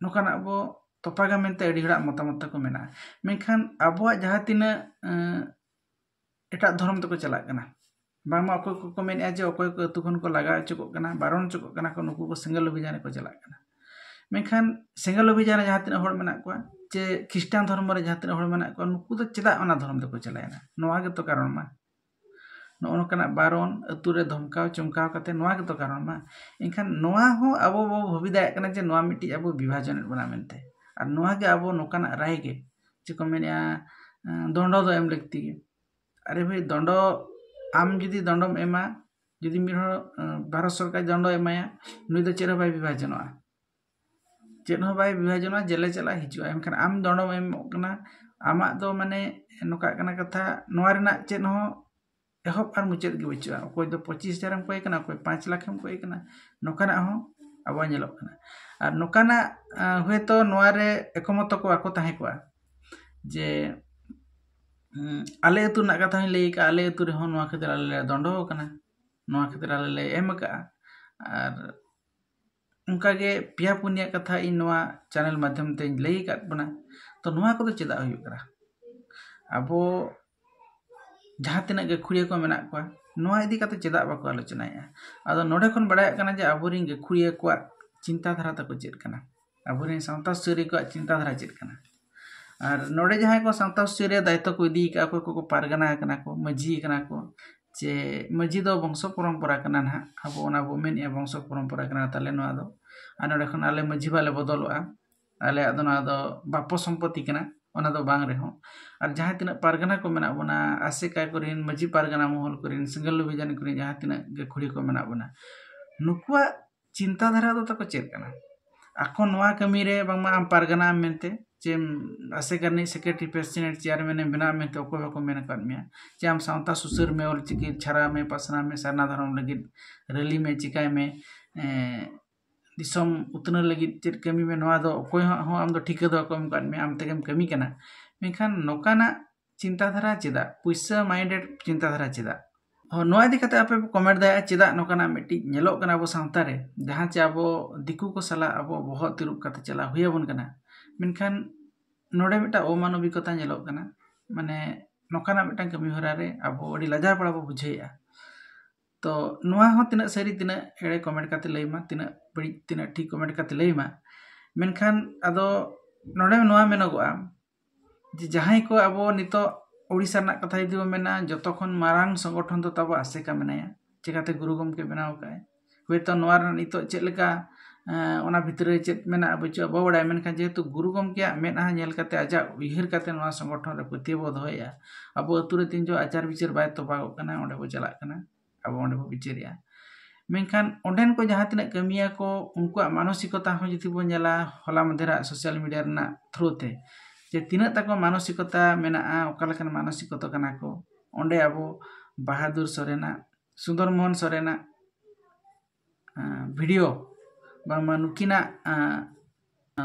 ᱱᱚᱝᱠᱟᱱᱟᱜ ᱵᱚ ᱛᱚᱯᱟᱜᱟ ᱢᱮᱱᱛᱮ ᱟᱹᱰᱤ ᱦᱚᱲᱟᱜ ᱢᱚᱛᱟᱢᱚᱛ ᱛᱟᱠᱚ ᱢᱮᱱᱟᱜᱼᱟ᱾ ᱢᱮᱱᱠᱷᱟᱱ ᱟᱵᱚᱣᱟᱜ ᱡᱟᱦᱟᱸ ᱛᱤᱱᱟᱹᱜ ᱮᱴᱟᱜ ᱫᱷᱚᱨᱚᱢ ᱛᱮᱠᱚ ᱪᱟᱞᱟᱜ ᱠᱟᱱᱟ, ᱵᱟᱝᱢᱟ ᱚᱠᱚᱭ ᱠᱚᱠᱚ ᱢᱮᱱᱮᱫᱼᱟ ᱡᱮ ᱚᱠᱚᱭ ᱠᱚ ᱟᱹᱛᱩ ᱠᱷᱚᱱ ᱠᱚ ᱞᱟᱜᱟ ᱦᱚᱪᱚ ᱠᱚᱜ ᱠᱟᱱᱟ, ᱵᱟᱨᱚᱱ ᱦᱚᱪᱚ ᱠᱚᱜ ᱠᱟᱱᱟ ᱠᱚ, ᱱᱩᱠᱩ ᱠᱚ ᱥᱮᱸᱜᱮᱞ ᱚᱵᱷᱤᱡᱟᱱ ᱨᱮᱠᱚ ᱪᱟᱞᱟᱜ ᱠᱟᱱᱟ᱾ ᱢᱮᱱᱠᱷᱟᱱ ᱥᱮᱸᱜᱮᱞ ᱚᱵᱷᱤᱡᱟᱱ ᱨᱮ ᱡᱟᱦᱟᱸ ᱛᱤᱱᱟᱹᱜ ᱦᱚᱲ ᱢᱮᱱᱟᱜ ᱠᱚᱣᱟ, ᱪᱮ ᱠᱷᱨᱤᱥᱴᱟᱱ ᱫᱷᱚᱨᱢᱚ ᱨᱮ ᱡᱟᱦᱟᱸ ᱛᱤᱱᱟᱹᱜ ᱦᱚᱲ ᱢᱮᱱᱟᱜ ᱠᱚᱣᱟ, ᱱᱩᱠᱩ ᱫᱚ ᱪᱮᱫᱟᱜ ᱚᱱᱟ ᱫᱷᱚᱨᱚᱢ ᱛᱮᱠᱚ ᱪᱟᱞᱟᱣᱮᱱᱟ? ᱱᱚᱣᱟ ᱜᱮᱛᱚ ᱠᱟᱨᱚᱱ ᱢᱟ᱾ ᱱᱚᱜᱼᱚ ᱱᱚᱝᱠᱟᱱᱟᱜ ᱵᱟᱨᱚᱱ, ᱟᱹᱛᱩ ᱨᱮ ᱫᱷᱚᱢᱠᱟᱣ ᱪᱚᱢᱠᱟᱣ ᱠᱟᱛᱮ, ᱱᱚᱣᱟ ᱜᱮᱛᱚ ᱠᱟᱨᱚᱱ ᱢᱟ᱾ ᱮᱱᱠᱷᱟᱱ ᱱᱚᱣᱟ ᱦᱚᱸ ᱟᱵᱚ ᱵᱚ ᱵᱷᱟᱹᱵᱤ ᱫᱟᱲᱮᱭᱟᱜ ᱠᱟᱱᱟ ᱡᱮ ᱱᱚᱣᱟ ᱢᱤᱫᱴᱤᱡ ᱟᱵᱚ ᱵᱤᱵᱷᱟᱡᱚᱱᱮᱫ ᱵᱚᱱᱟ ᱢᱮᱱᱛᱮ᱾ ᱟᱨ ᱱᱚᱣᱟ ᱜᱮ ᱟᱵᱚ ᱱᱚᱝᱠᱟᱱᱟᱜ ᱨᱟᱭ ᱜᱮ, ᱪᱮᱫ ᱠᱚ ᱢᱮᱱᱮᱫᱼᱟ, ᱫᱚᱸᱰᱚ ᱫᱚ ᱮᱢ ᱞᱟᱹᱠᱛᱤ ᱜᱮ᱾ ᱟᱨᱮ ᱵᱷᱟᱹᱭ, ᱫᱚᱸᱰᱚ, ᱟᱢ ᱡᱩᱫᱤ ᱫᱚᱸᱰᱚᱢ ᱮᱢᱟ, ᱡᱩᱫᱤ ᱢᱤᱫ ᱦᱚᱲ ᱵᱷᱟᱨᱚᱛ ᱥᱚᱨᱠᱟᱨ ᱫᱚᱸᱰᱚ ᱮᱢᱟᱭᱟ, ᱱᱩᱭ ᱫᱚ ᱪᱮᱫ ᱦᱚᱸ ᱵᱟᱭ ᱵᱤᱵᱷᱟᱡᱚᱱᱚᱜᱼᱟ, ᱪᱮᱫ ᱦᱚᱸ ᱵᱟᱭ ᱵᱤᱵᱷᱟᱡᱚᱱᱚᱜᱼᱟ, ᱡᱮᱞᱮ ᱪᱟᱞᱟᱜ ᱦᱤᱡᱩᱜᱼᱟ᱾ ᱮᱱᱠᱷᱟᱱ ᱟᱢ ᱫᱚᱸᱰᱚᱢ ᱮᱢᱚᱜ ᱠᱟᱱᱟ, ᱟᱢᱟᱜ ᱫᱚ ᱢᱟᱱᱮ ᱱᱚᱝᱠᱟᱜ ᱠᱟᱱᱟ ᱠᱟᱛᱷᱟ, ᱱᱚᱣᱟ ᱨᱮᱱᱟᱜ ᱪᱮᱫ ᱦᱚᱸ ᱮᱦᱚᱵ ᱟᱨ ᱢᱩᱪᱟᱹᱫ ᱜᱮ ᱵᱟᱹᱪᱩᱜᱼᱟ᱾ ᱚᱠᱚᱭ ᱫᱚ ᱯᱚᱸᱪᱤᱥ ᱦᱟᱡᱟᱨ ᱮᱢ ᱠᱚᱭ ᱠᱟᱱᱟ, ᱚᱠᱚᱭ ᱯᱟᱸᱪ ᱞᱟᱠᱷ ᱮᱢ ᱠᱚᱭ ᱠᱟᱱᱟ, ᱱᱚᱝᱠᱟᱱᱟᱜ ᱦᱚᱸ ᱟᱵᱚᱣᱟᱜ ᱧᱮᱞᱚᱜ ᱠᱟᱱᱟ᱾ ᱟᱨ ᱱᱚᱝᱠᱟᱱᱟᱜ ᱦᱚᱭᱛᱳ ᱱᱚᱣᱟ ᱨᱮ ᱮᱠᱢᱚᱛᱚ ᱠᱚ ᱵᱟᱠᱚ ᱛᱟᱦᱮᱸ ᱠᱚᱜᱼᱟ ᱡᱮ ᱟᱞᱮ ᱟᱹᱛᱩ ᱨᱮᱱᱟᱜ ᱠᱟᱛᱷᱟ ᱦᱚᱸᱧ ᱞᱟᱹᱭ ᱟᱠᱟᱫᱼᱟ, ᱟᱞᱮ ᱟᱹᱛᱩ ᱨᱮᱦᱚᱸ ᱱᱚᱣᱟ ᱠᱷᱟᱹᱛᱤᱨ ᱟᱞᱮ ᱞᱮ ᱫᱚᱸᱰᱚ ᱟᱠᱟᱱᱟ, ᱱᱚᱣᱟ ᱠᱷᱟᱹᱛᱤᱨ ᱟᱞᱮ ᱞᱮ ᱮᱢ ᱟᱠᱟᱫᱼᱟ᱾ ᱟᱨ ᱚᱱᱠᱟᱜᱮ ᱯᱮᱭᱟ ᱯᱩᱱᱭᱟ ᱠᱟᱛᱷᱟ ᱤᱧ ᱱᱚᱣᱟ ᱪᱮᱱᱮᱞ ᱢᱟᱫᱽᱫᱷᱚᱢ ᱛᱮᱧ ᱞᱟᱹᱭ ᱟᱠᱟᱫ ᱵᱚᱱᱟ᱾ ᱛᱚ ᱱᱚᱣᱟ ᱠᱚᱫᱚ ᱪᱮᱫᱟᱜ ᱦᱩᱭᱩᱜ ᱠᱟᱱᱟ? ᱟᱵᱚ ᱡᱟᱦᱟᱸ ᱛᱤᱱᱟᱹᱜ ᱜᱟᱹᱠᱷᱩᱲᱤᱭᱟᱹ ᱠᱚ ᱢᱮᱱᱟᱜ ᱠᱚᱣᱟ, ᱱᱚᱣᱟ ᱤᱫᱤ ᱠᱟᱛᱮ ᱪᱮᱫᱟᱜ ᱵᱟᱠᱚ ᱟᱞᱳᱪᱚᱱᱟᱭᱮᱫᱼᱟ? ᱟᱫᱚ ᱱᱚᱰᱮ ᱠᱷᱚᱱ ᱵᱟᱲᱟᱭᱚᱜ ᱠᱟᱱᱟ ᱡᱮ ᱟᱵᱚᱨᱮᱱ ᱜᱟᱹᱠᱷᱩᱲᱤᱭᱟᱹ ᱠᱚᱣᱟᱜ ᱪᱤᱱᱛᱟ ᱫᱷᱟᱨᱟ ᱛᱟᱠᱚ ᱪᱮᱫ ᱠᱟᱱᱟ, ᱟᱵᱚᱨᱮᱱ ᱥᱟᱶᱛᱟ ᱥᱩᱥᱟᱹᱨᱤᱭᱟᱹ ᱠᱚᱣᱟᱜ ᱪᱤᱱᱛᱟ ᱫᱷᱟᱨᱟ ᱪᱮᱫ ᱠᱟᱱᱟ᱾ ᱟᱨ ᱱᱚᱰᱮ ᱡᱟᱦᱟᱸᱭ ᱠᱚ ᱥᱟᱶᱛᱟ ᱥᱩᱥᱟᱹᱨᱤᱭᱟᱹ ᱫᱟᱭᱤᱛᱛᱚ ᱠᱚ ᱤᱫᱤ ᱠᱟᱜᱼᱟ, ᱚᱠᱚᱭ ᱠᱚᱠᱚ ᱯᱟᱨᱜᱟᱱᱟ ᱠᱟᱱᱟ ᱠᱚ, ᱢᱟᱹᱡᱷᱤ ᱠᱟᱱᱟ ᱠᱚ, ᱪᱮ ᱢᱟᱹᱡᱷᱤ ᱫᱚ ᱵᱚᱝᱥᱚ ᱯᱚᱨᱚᱢᱯᱚᱨᱟ ᱠᱟᱱᱟ ᱱᱟᱦᱟᱜ, ᱟᱵᱚ ᱚᱱᱟ ᱵᱚ ᱢᱮᱱᱮᱫᱼᱟ ᱵᱚᱝᱥᱚ ᱯᱚᱨᱚᱢᱯᱚᱨᱟ ᱠᱟᱱᱟ ᱛᱟᱞᱮ ᱱᱚᱣᱟ ᱫᱚ, ᱟᱨ ᱱᱚᱰᱮ ᱠᱷᱚᱱ ᱟᱞᱮ ᱢᱟᱹᱡᱷᱤ ᱵᱟᱞᱮ ᱵᱚᱫᱚᱞᱚᱜᱼᱟ, ᱟᱞᱮᱭᱟᱜ ᱫᱚ ᱱᱚᱣᱟ ᱫᱚ ᱵᱟᱯᱚ ᱥᱚᱢᱯᱚᱛᱤ ᱠᱟᱱᱟ, ᱚᱱᱟ ᱫᱚ ᱵᱟᱝ ᱨᱮᱦᱚᱸ, ᱟᱨ ᱡᱟᱦᱟᱸ ᱛᱤᱱᱟᱹᱜ ᱯᱟᱨᱜᱟᱱᱟ ᱠᱚ ᱢᱮᱱᱟᱜ ᱵᱚᱱᱟ, ᱟᱥᱮᱠᱟ ᱠᱚᱨᱮᱱ, ᱢᱟᱹᱡᱷᱤ ᱯᱟᱨᱜᱟᱱᱟ ᱢᱚᱦᱚᱞ ᱠᱚᱨᱮᱱ, ᱥᱮᱸᱜᱮᱞ ᱚᱵᱷᱤᱡᱟᱱ ᱠᱚᱨᱮᱱ ᱡᱟᱦᱟᱸ ᱛᱤᱱᱟᱹᱜ ᱜᱟᱹᱠᱷᱩᱲᱤᱭᱟᱹ ᱠᱚ ᱢᱮᱱᱟᱜ ᱵᱚᱱᱟ, ᱱᱩᱠᱩᱣᱟᱜ ᱪᱤᱱᱛᱟᱹ ᱫᱷᱟᱨᱟ ᱫᱚ ᱛᱟᱠᱚ ᱪᱮᱫ ᱠᱟᱱᱟ? ᱟᱠᱚ ᱱᱚᱣᱟ ᱠᱟᱹᱢᱤ ᱨᱮ ᱵᱟᱝᱢᱟ ᱟᱢ ᱯᱟᱨᱜᱟᱱᱟᱢ ᱢᱮᱱᱛᱮ, ᱪᱮ ᱟᱥᱮᱠᱟ ᱨᱤᱱᱤᱡ ᱥᱮᱠᱨᱮᱴᱟᱨᱤ, ᱯᱨᱮᱥᱤᱰᱮᱱᱴ, ᱪᱮᱭᱟᱨᱢᱮᱱ ᱮᱢ ᱵᱮᱱᱟᱣ ᱢᱮᱱᱛᱮ ᱚᱠᱚᱭ ᱦᱚᱸ ᱵᱟᱠᱚ ᱢᱮᱱ ᱟᱠᱟᱫ ᱢᱮᱭᱟ᱾ ᱪᱮ ᱟᱢ ᱥᱟᱶᱛᱟ ᱥᱩᱥᱟᱹᱨ ᱢᱮ, ᱚᱞᱪᱤᱠᱤ ᱪᱷᱟᱨᱟᱣ ᱢᱮ, ᱯᱟᱥᱱᱟᱣ ᱢᱮ, ᱥᱟᱨᱱᱟ ᱫᱷᱚᱨᱚᱢ ᱞᱟᱹᱜᱤᱫ ᱨᱮᱞᱤ ᱢᱮ, ᱪᱤᱠᱟᱭ ᱢᱮ, ᱮᱸ, ᱫᱤᱥᱚᱢ ᱩᱛᱱᱟᱹᱣ ᱞᱟᱹᱜᱤᱫ ᱪᱮᱫ ᱠᱟᱹᱢᱤ ᱢᱮ, ᱱᱚᱣᱟ ᱫᱚ ᱚᱠᱚᱭ ᱦᱚᱸ, ᱦᱚᱸ ᱟᱢ ᱫᱚ ᱴᱷᱤᱠᱟᱹ ᱫᱚ ᱵᱟᱠᱚ ᱮᱢ ᱟᱠᱟᱫ ᱢᱮᱭᱟ, ᱟᱢ ᱛᱮᱜᱮᱢ ᱠᱟᱹᱢᱤ ᱠᱟᱱᱟ᱾ ᱢᱮᱱᱠᱷᱟᱱ ᱱᱚᱝᱠᱟᱱᱟᱜ ᱪᱤᱱᱛᱟᱹ ᱫᱷᱟᱨᱟ ᱪᱮᱫᱟᱜ? ᱯᱩᱭᱥᱟᱹ minded ᱪᱤᱱᱛᱟᱹ ᱫᱷᱟᱨᱟ ᱪᱮᱫᱟᱜ? ᱦᱚᱸ, ᱱᱚᱣᱟ ᱤᱫᱤ ᱠᱟᱛᱮ ᱟᱯᱮ ᱯᱮ comment ᱫᱟᱲᱮᱭᱟᱜᱼᱟ, ᱪᱮᱫᱟᱜ ᱱᱚᱝᱠᱟᱱᱟᱜ ᱢᱤᱫᱴᱤᱡ ᱧᱮᱞᱚᱜ ᱠᱟᱱᱟ ᱟᱵᱚ ᱥᱟᱶᱛᱟ ᱨᱮ, ᱡᱟᱦᱟᱸ ᱪᱮ ᱟᱵᱚ ᱫᱤᱠᱩ ᱠᱚ ᱥᱟᱞᱟᱜ ᱟᱵᱚ ᱵᱚᱦᱚᱜ ᱛᱤᱨᱩᱵ ᱠᱟᱛᱮ ᱪᱟᱞᱟᱣ ᱦᱩᱭ ᱟᱵᱚᱱ ᱠᱟᱱᱟ᱾ ᱢᱮᱱᱠᱷᱟᱱ ᱱᱚᱰᱮ ᱢᱤᱫᱴᱟᱝ ᱚᱢᱟᱱᱚᱵᱤᱠᱚᱛᱟ ᱧᱮᱞᱚᱜ ᱠᱟᱱᱟ, ᱢᱟᱱᱮ ᱱᱚᱝᱠᱟᱱᱟᱜ ᱢᱤᱫᱴᱟᱝ ᱠᱟᱹᱢᱤ ᱦᱚᱨᱟ ᱨᱮ ᱟᱵᱚ ᱟᱹᱰᱤ ᱞᱟᱡᱟᱣ ᱯᱟᱲᱟ ᱵᱚ ᱵᱩᱡᱷᱟᱹᱣᱮᱫᱼᱟ᱾ ᱛᱚ ᱱᱚᱣᱟ ᱦᱚᱸ ᱛᱤᱱᱟᱹᱜ ᱥᱟᱹᱨᱤ, ᱛᱤᱱᱟᱹᱜ ᱮᱲᱮ comment ᱠᱟᱛᱮ ᱞᱟᱹᱭ ᱢᱟ, ᱛᱤᱱᱟᱹᱜ ᱵᱟᱹᱲᱤᱡ, ᱛᱤᱱᱟᱹᱜ ᱴᱷᱤᱠ comment ᱠᱟᱛᱮ ᱞᱟᱹᱭ ᱢᱟ᱾ ᱢᱮᱱᱠᱷᱟᱱ ᱟᱫᱚ ᱱᱚᱰᱮ ᱱᱚᱣᱟ ᱢᱮᱱᱚᱜᱚᱜᱼᱟ ᱡᱮ ᱡᱟᱦᱟᱸᱭ ᱠᱚ ᱟᱵᱚ ᱱᱤᱛᱚᱜ ᱳᱰᱤᱥᱟ ᱨᱮᱱᱟᱜ ᱠᱟᱛᱷᱟ ᱡᱩᱫᱤ ᱵᱚᱱ ᱢᱮᱱᱟ, ᱡᱚᱛᱚ ᱠᱷᱚᱱ ᱢᱟᱨᱟᱝ ᱥᱚᱝᱜᱚᱴᱷᱚᱱ ᱫᱚ ᱛᱟᱵᱚ ᱟᱥᱮᱠᱟ ᱢᱮᱱᱟᱭᱟ, ᱪᱮᱠᱟᱛᱮ ᱜᱩᱨᱩ ᱜᱚᱢᱠᱮ ᱵᱮᱱᱟᱣ ᱟᱠᱟᱫᱼᱟᱭ᱾ ᱦᱳᱭᱛᱳ ᱱᱚᱣᱟ ᱨᱮᱱᱟᱜ ᱱᱤᱛᱚᱜ ᱪᱮᱫ ᱞᱮᱠᱟ, ᱮᱸ, ᱚᱱᱟ ᱵᱷᱤᱛᱨᱤ ᱨᱮ ᱪᱮᱫ ᱢᱮᱱᱟᱜᱼᱟ ᱵᱟᱹᱪᱩᱜᱼᱟ ᱵᱟᱵᱚ ᱵᱟᱲᱟᱭᱟ, ᱢᱮᱱᱠᱷᱟᱱ ᱡᱮᱦᱮᱛᱩ ᱜᱩᱨᱩ ᱜᱚᱢᱠᱮᱭᱟᱜ ᱢᱮᱫᱦᱟ ᱧᱮᱞ ᱠᱟᱛᱮ, ᱟᱡᱟᱜ ᱩᱭᱦᱟᱹᱨ ᱠᱟᱛᱮ ᱱᱚᱣᱟ ᱥᱚᱝᱜᱚᱴᱷᱚᱱ ᱨᱮ ᱯᱟᱹᱛᱭᱟᱹᱣ ᱵᱚ ᱫᱚᱦᱚᱭᱮᱫᱼᱟ᱾ ᱟᱵᱚ ᱟᱹᱛᱩ ᱨᱮ ᱛᱤᱱ ᱡᱚᱦᱚᱜ ᱟᱪᱟᱨ ᱵᱤᱪᱟᱹᱨ ᱵᱟᱭ ᱛᱚᱯᱟᱜᱚᱜ ᱠᱟᱱᱟ, ᱚᱸᱰᱮ ᱵᱚ ᱪᱟᱞᱟᱜ ᱠᱟᱱᱟ, ᱟᱵᱚ ᱚᱸᱰᱮ ᱵᱚ ᱵᱤᱪᱟᱹᱨᱮᱜᱼᱟ᱾ ᱢᱮᱱᱠᱷᱟᱱ ᱚᱸᱰᱮᱱ ᱠᱚ ᱡᱟᱦᱟᱸ ᱛᱤᱱᱟᱹᱜ ᱠᱟᱹᱢᱤᱭᱟ ᱠᱚ, ᱩᱱᱠᱩᱣᱟᱜ ᱢᱟᱱᱚᱥᱤᱠᱚᱛᱟ ᱦᱚᱸ ᱡᱩᱫᱤ ᱵᱚᱱ ᱧᱮᱞᱟ, ᱦᱚᱞᱟ ᱢᱟᱫᱷᱮᱨᱟᱜ social media ᱨᱮᱱᱟᱜ through ᱛᱮ, ᱡᱮ ᱛᱤᱱᱟᱹᱜ ᱛᱟᱠᱚ ᱢᱟᱱᱚᱥᱤᱠᱚᱛᱟ ᱢᱮᱱᱟᱜᱼᱟ, ᱚᱠᱟ ᱞᱮᱠᱟᱱ ᱢᱟᱱᱚᱥᱤᱠᱚᱛᱟ ᱠᱟᱱᱟ ᱠᱚ, ᱚᱸᱰᱮ ᱟᱵᱚ ᱵᱟᱦᱟᱫᱩᱨ ᱥᱚᱨᱮᱱᱟᱜ, ᱥᱩᱱᱫᱚᱨ ᱢᱳᱦᱚᱱ ᱥᱚᱨᱮᱱᱟᱜ, ᱟᱸ, video, ᱵᱟᱝᱢᱟ ᱱᱩᱠᱤᱱᱟᱜ, ᱟᱸ,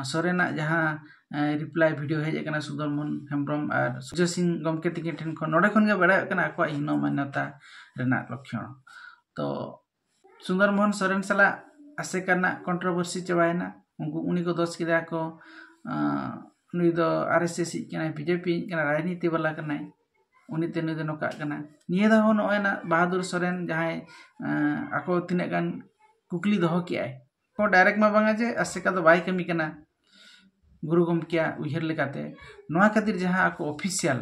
ᱥᱚᱨᱮᱱᱟᱜ ᱡᱟᱦᱟᱸ, ᱮᱸ, reply video ᱦᱮᱡ ᱟᱠᱟᱱᱟ ᱥᱩᱱᱫᱚᱨ ᱢᱳᱦᱚᱱ ᱦᱮᱢᱵᱨᱚᱢ ᱟᱨ ᱥᱩᱨᱡᱚ ᱥᱤᱝ ᱜᱚᱢᱠᱮ ᱛᱤᱠᱤᱱ ᱴᱷᱮᱱ ᱠᱷᱚᱱ, ᱱᱚᱰᱮ ᱠᱷᱚᱱ ᱜᱮ ᱵᱟᱲᱟᱭᱚᱜ ᱠᱟᱱᱟ ᱟᱠᱚᱣᱟᱜ ᱦᱤᱱᱚ ᱢᱟᱱᱱᱚᱛᱟ ᱨᱮᱱᱟᱜ ᱞᱚᱠᱠᱷᱚᱬ᱾ ᱛᱚ ᱥᱩᱱᱫᱚᱨ ᱢᱳᱦᱚᱱ ᱥᱚᱨᱮᱱ ᱥᱟᱞᱟᱜ ᱟᱥᱮᱠᱟ ᱨᱮᱱᱟᱜ controversy ᱪᱟᱵᱟᱭᱮᱱᱟ᱾ ᱩᱱᱠᱩ, ᱩᱱᱤ ᱠᱚ ᱫᱳᱥ ᱠᱮᱫᱟ ᱠᱚ, ᱟᱸ, ᱱᱩᱭ ᱫᱚ RSS ᱤᱡ ᱠᱟᱱᱟᱭ, BJP ᱤᱡ ᱠᱟᱱᱟᱭ, ᱨᱟᱡᱽᱱᱤᱛᱤ ᱵᱟᱞᱟ ᱠᱟᱱᱟᱭ, ᱩᱱᱤ ᱛᱮ ᱱᱩᱭ ᱫᱚ ᱱᱚᱝᱠᱟᱜ ᱠᱟᱱᱟ᱾ ᱱᱤᱭᱟᱹ ᱫᱷᱟᱣ ᱦᱚᱸ ᱱᱚᱜᱼᱚᱭ ᱱᱟ ᱵᱟᱦᱟᱫᱩᱨ ᱥᱚᱨᱮᱱ ᱡᱟᱦᱟᱸᱭ, ᱟᱸ, ᱟᱠᱚ ᱛᱤᱱᱟᱹᱜ ᱜᱟᱱ ᱠᱩᱠᱞᱤ ᱫᱚᱦᱚ ᱠᱮᱜᱼᱟᱭ, ᱠᱚ direct ᱢᱟ ᱵᱟᱝᱟ ᱡᱮ ᱟᱥᱮᱠᱟ ᱫᱚ ᱵᱟᱭ ᱠᱟᱹᱢᱤ ᱠᱟᱱᱟ, ᱜᱩᱨᱩ ᱜᱚᱢᱠᱮᱭᱟᱜ ᱩᱭᱦᱟᱹᱨ ᱞᱮᱠᱟᱛᱮ ᱱᱚᱣᱟ ᱠᱷᱟᱹᱛᱤᱨ ᱡᱟᱦᱟᱸ ᱟᱠᱚ ᱚᱯᱷᱤᱥᱤᱭᱟᱞ,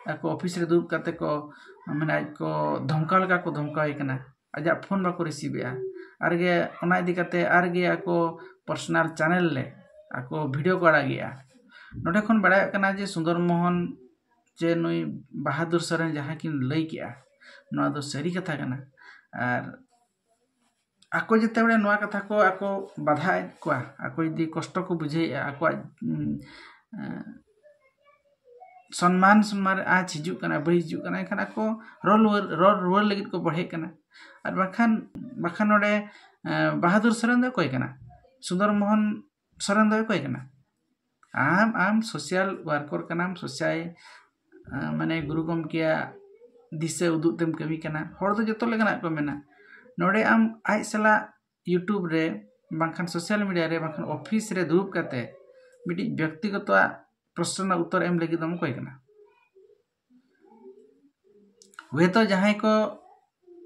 ᱟᱠᱚ ᱚᱯᱷᱤᱥ ᱨᱮ ᱫᱩᱲᱩᱵ ᱠᱟᱛᱮ ᱠᱚ, ᱢᱟᱱᱮ, ᱟᱡ ᱠᱚ ᱫᱷᱚᱢᱠᱟᱣ ᱞᱮᱠᱟ ᱠᱚ ᱫᱷᱚᱢᱠᱟᱣᱮ ᱠᱟᱱᱟ, ᱟᱡᱟᱜ ᱯᱷᱳᱱ ᱵᱟᱠᱚ ᱨᱤᱥᱤᱵᱷ ᱮᱜᱼᱟ᱾ ᱟᱨᱜᱮ ᱚᱱᱟ ᱤᱫᱤ ᱠᱟᱛᱮ ᱟᱨᱜᱮ ᱟᱠᱚ ᱯᱟᱨᱥᱚᱱᱟᱞ ᱪᱮᱱᱮᱞ ᱨᱮ ᱟᱠᱚ ᱵᱷᱤᱰᱤᱭᱳ ᱠᱚ ᱟᱲᱟᱜᱮᱜᱼᱟ᱾ ᱱᱚᱰᱮ ᱠᱷᱚᱱ ᱵᱟᱲᱟᱭᱚᱜ ᱠᱟᱱᱟ ᱡᱮ ᱥᱩᱱᱫᱚᱨ ᱢᱳᱦᱚᱱ ᱡᱮ ᱱᱩᱭ ᱵᱟᱦᱟᱫᱩᱨ ᱥᱚᱨᱮᱱ ᱡᱟᱦᱟᱸ ᱠᱤᱱ ᱞᱟᱹᱭ ᱠᱮᱜᱼᱟ, ᱱᱚᱣᱟ ᱫᱚ ᱥᱟᱹᱨᱤ ᱠᱟᱛᱷᱟ ᱠᱟᱱᱟ᱾ ᱟᱨ ᱟᱠᱚ ᱡᱮᱛᱮ ᱵᱮᱲᱮ ᱱᱚᱣᱟ ᱠᱟᱛᱷᱟ ᱠᱚ ᱟᱠᱚ ᱵᱟᱫᱷᱟᱭᱮᱫ ᱠᱚᱣᱟ, ᱟᱠᱚ ᱡᱩᱫᱤ ᱠᱚᱥᱴᱚ ᱠᱚ ᱵᱩᱡᱷᱟᱹᱣᱮᱫᱼᱟ, ᱟᱠᱚᱣᱟᱜ, ᱩᱸ, ᱮᱸ, ᱥᱚᱱᱢᱟᱱ, ᱥᱚᱱᱢᱟᱱ ᱨᱮ ᱟᱸᱪ ᱦᱤᱡᱩᱜ ᱠᱟᱱᱟ, ᱵᱟᱹᱲᱤᱡ ᱦᱤᱡᱩᱜ ᱠᱟᱱᱟ, ᱮᱱᱠᱷᱟᱱ ᱟᱠᱚ ᱨᱚᱲ ᱨᱩᱣᱟᱹᱲ, ᱨᱚᱲ ᱨᱩᱣᱟᱹᱲ ᱞᱟᱹᱜᱤᱫ ᱠᱚ ᱵᱚᱲᱦᱮᱜ ᱠᱟᱱᱟ᱾ ᱟᱨ ᱵᱟᱠᱷᱟᱱ, ᱵᱟᱠᱷᱟᱱ ᱱᱚᱰᱮ, ᱮᱸ, ᱵᱟᱦᱟᱫᱩᱨ ᱥᱚᱨᱮᱱ ᱫᱚ ᱚᱠᱚᱭ ᱠᱟᱱᱟ? ᱥᱩᱱᱫᱚᱨ ᱢᱳᱦᱚᱱ ᱥᱚᱨᱮᱱ ᱫᱚ ᱚᱠᱚᱭ ᱠᱟᱱᱟ? ᱟᱢ, ᱟᱢ ᱥᱳᱥᱟᱞ ᱣᱟᱨᱠᱟᱨ ᱠᱟᱱᱟᱢ, ᱥᱳᱥᱟᱭ, ᱟᱸ, ᱢᱟᱱᱮ, ᱜᱩᱨᱩ ᱜᱚᱢᱠᱮᱭᱟᱜ ᱫᱤᱥᱟᱹ ᱩᱫᱩᱜ ᱛᱮᱢ ᱠᱟᱹᱢᱤ ᱠᱟᱱᱟ᱾ ᱦᱚᱲ ᱫᱚ ᱡᱚᱛᱚ ᱞᱮᱠᱟᱱᱟᱜ ᱠᱚ ᱢᱮᱱᱟ᱾ ᱱᱚᱰᱮ ᱟᱢ ᱟᱡ ᱥᱟᱞᱟᱜ YouTube ᱨᱮ, ᱵᱟᱝᱠᱷᱟᱱ ᱥᱳᱥᱟᱞ ᱢᱤᱰᱤᱭᱟ ᱨᱮ, ᱵᱟᱝᱠᱷᱟᱱ ᱚᱯᱷᱤᱥ ᱨᱮ ᱫᱩᱲᱩᱵ ᱠᱟᱛᱮ ᱢᱤᱫᱴᱤᱡ ᱵᱮᱠᱛᱤᱜᱚᱛᱚᱣᱟᱜ ᱯᱨᱚᱥᱱᱚ ᱨᱮᱱᱟᱜ ᱩᱛᱛᱚᱨ ᱮᱢ ᱞᱟᱹᱜᱤᱫ ᱫᱚᱢ ᱚᱠᱚᱭ ᱠᱟᱱᱟ? ᱦᱳᱭᱛᱳ ᱡᱟᱦᱟᱸᱭ ᱠᱚ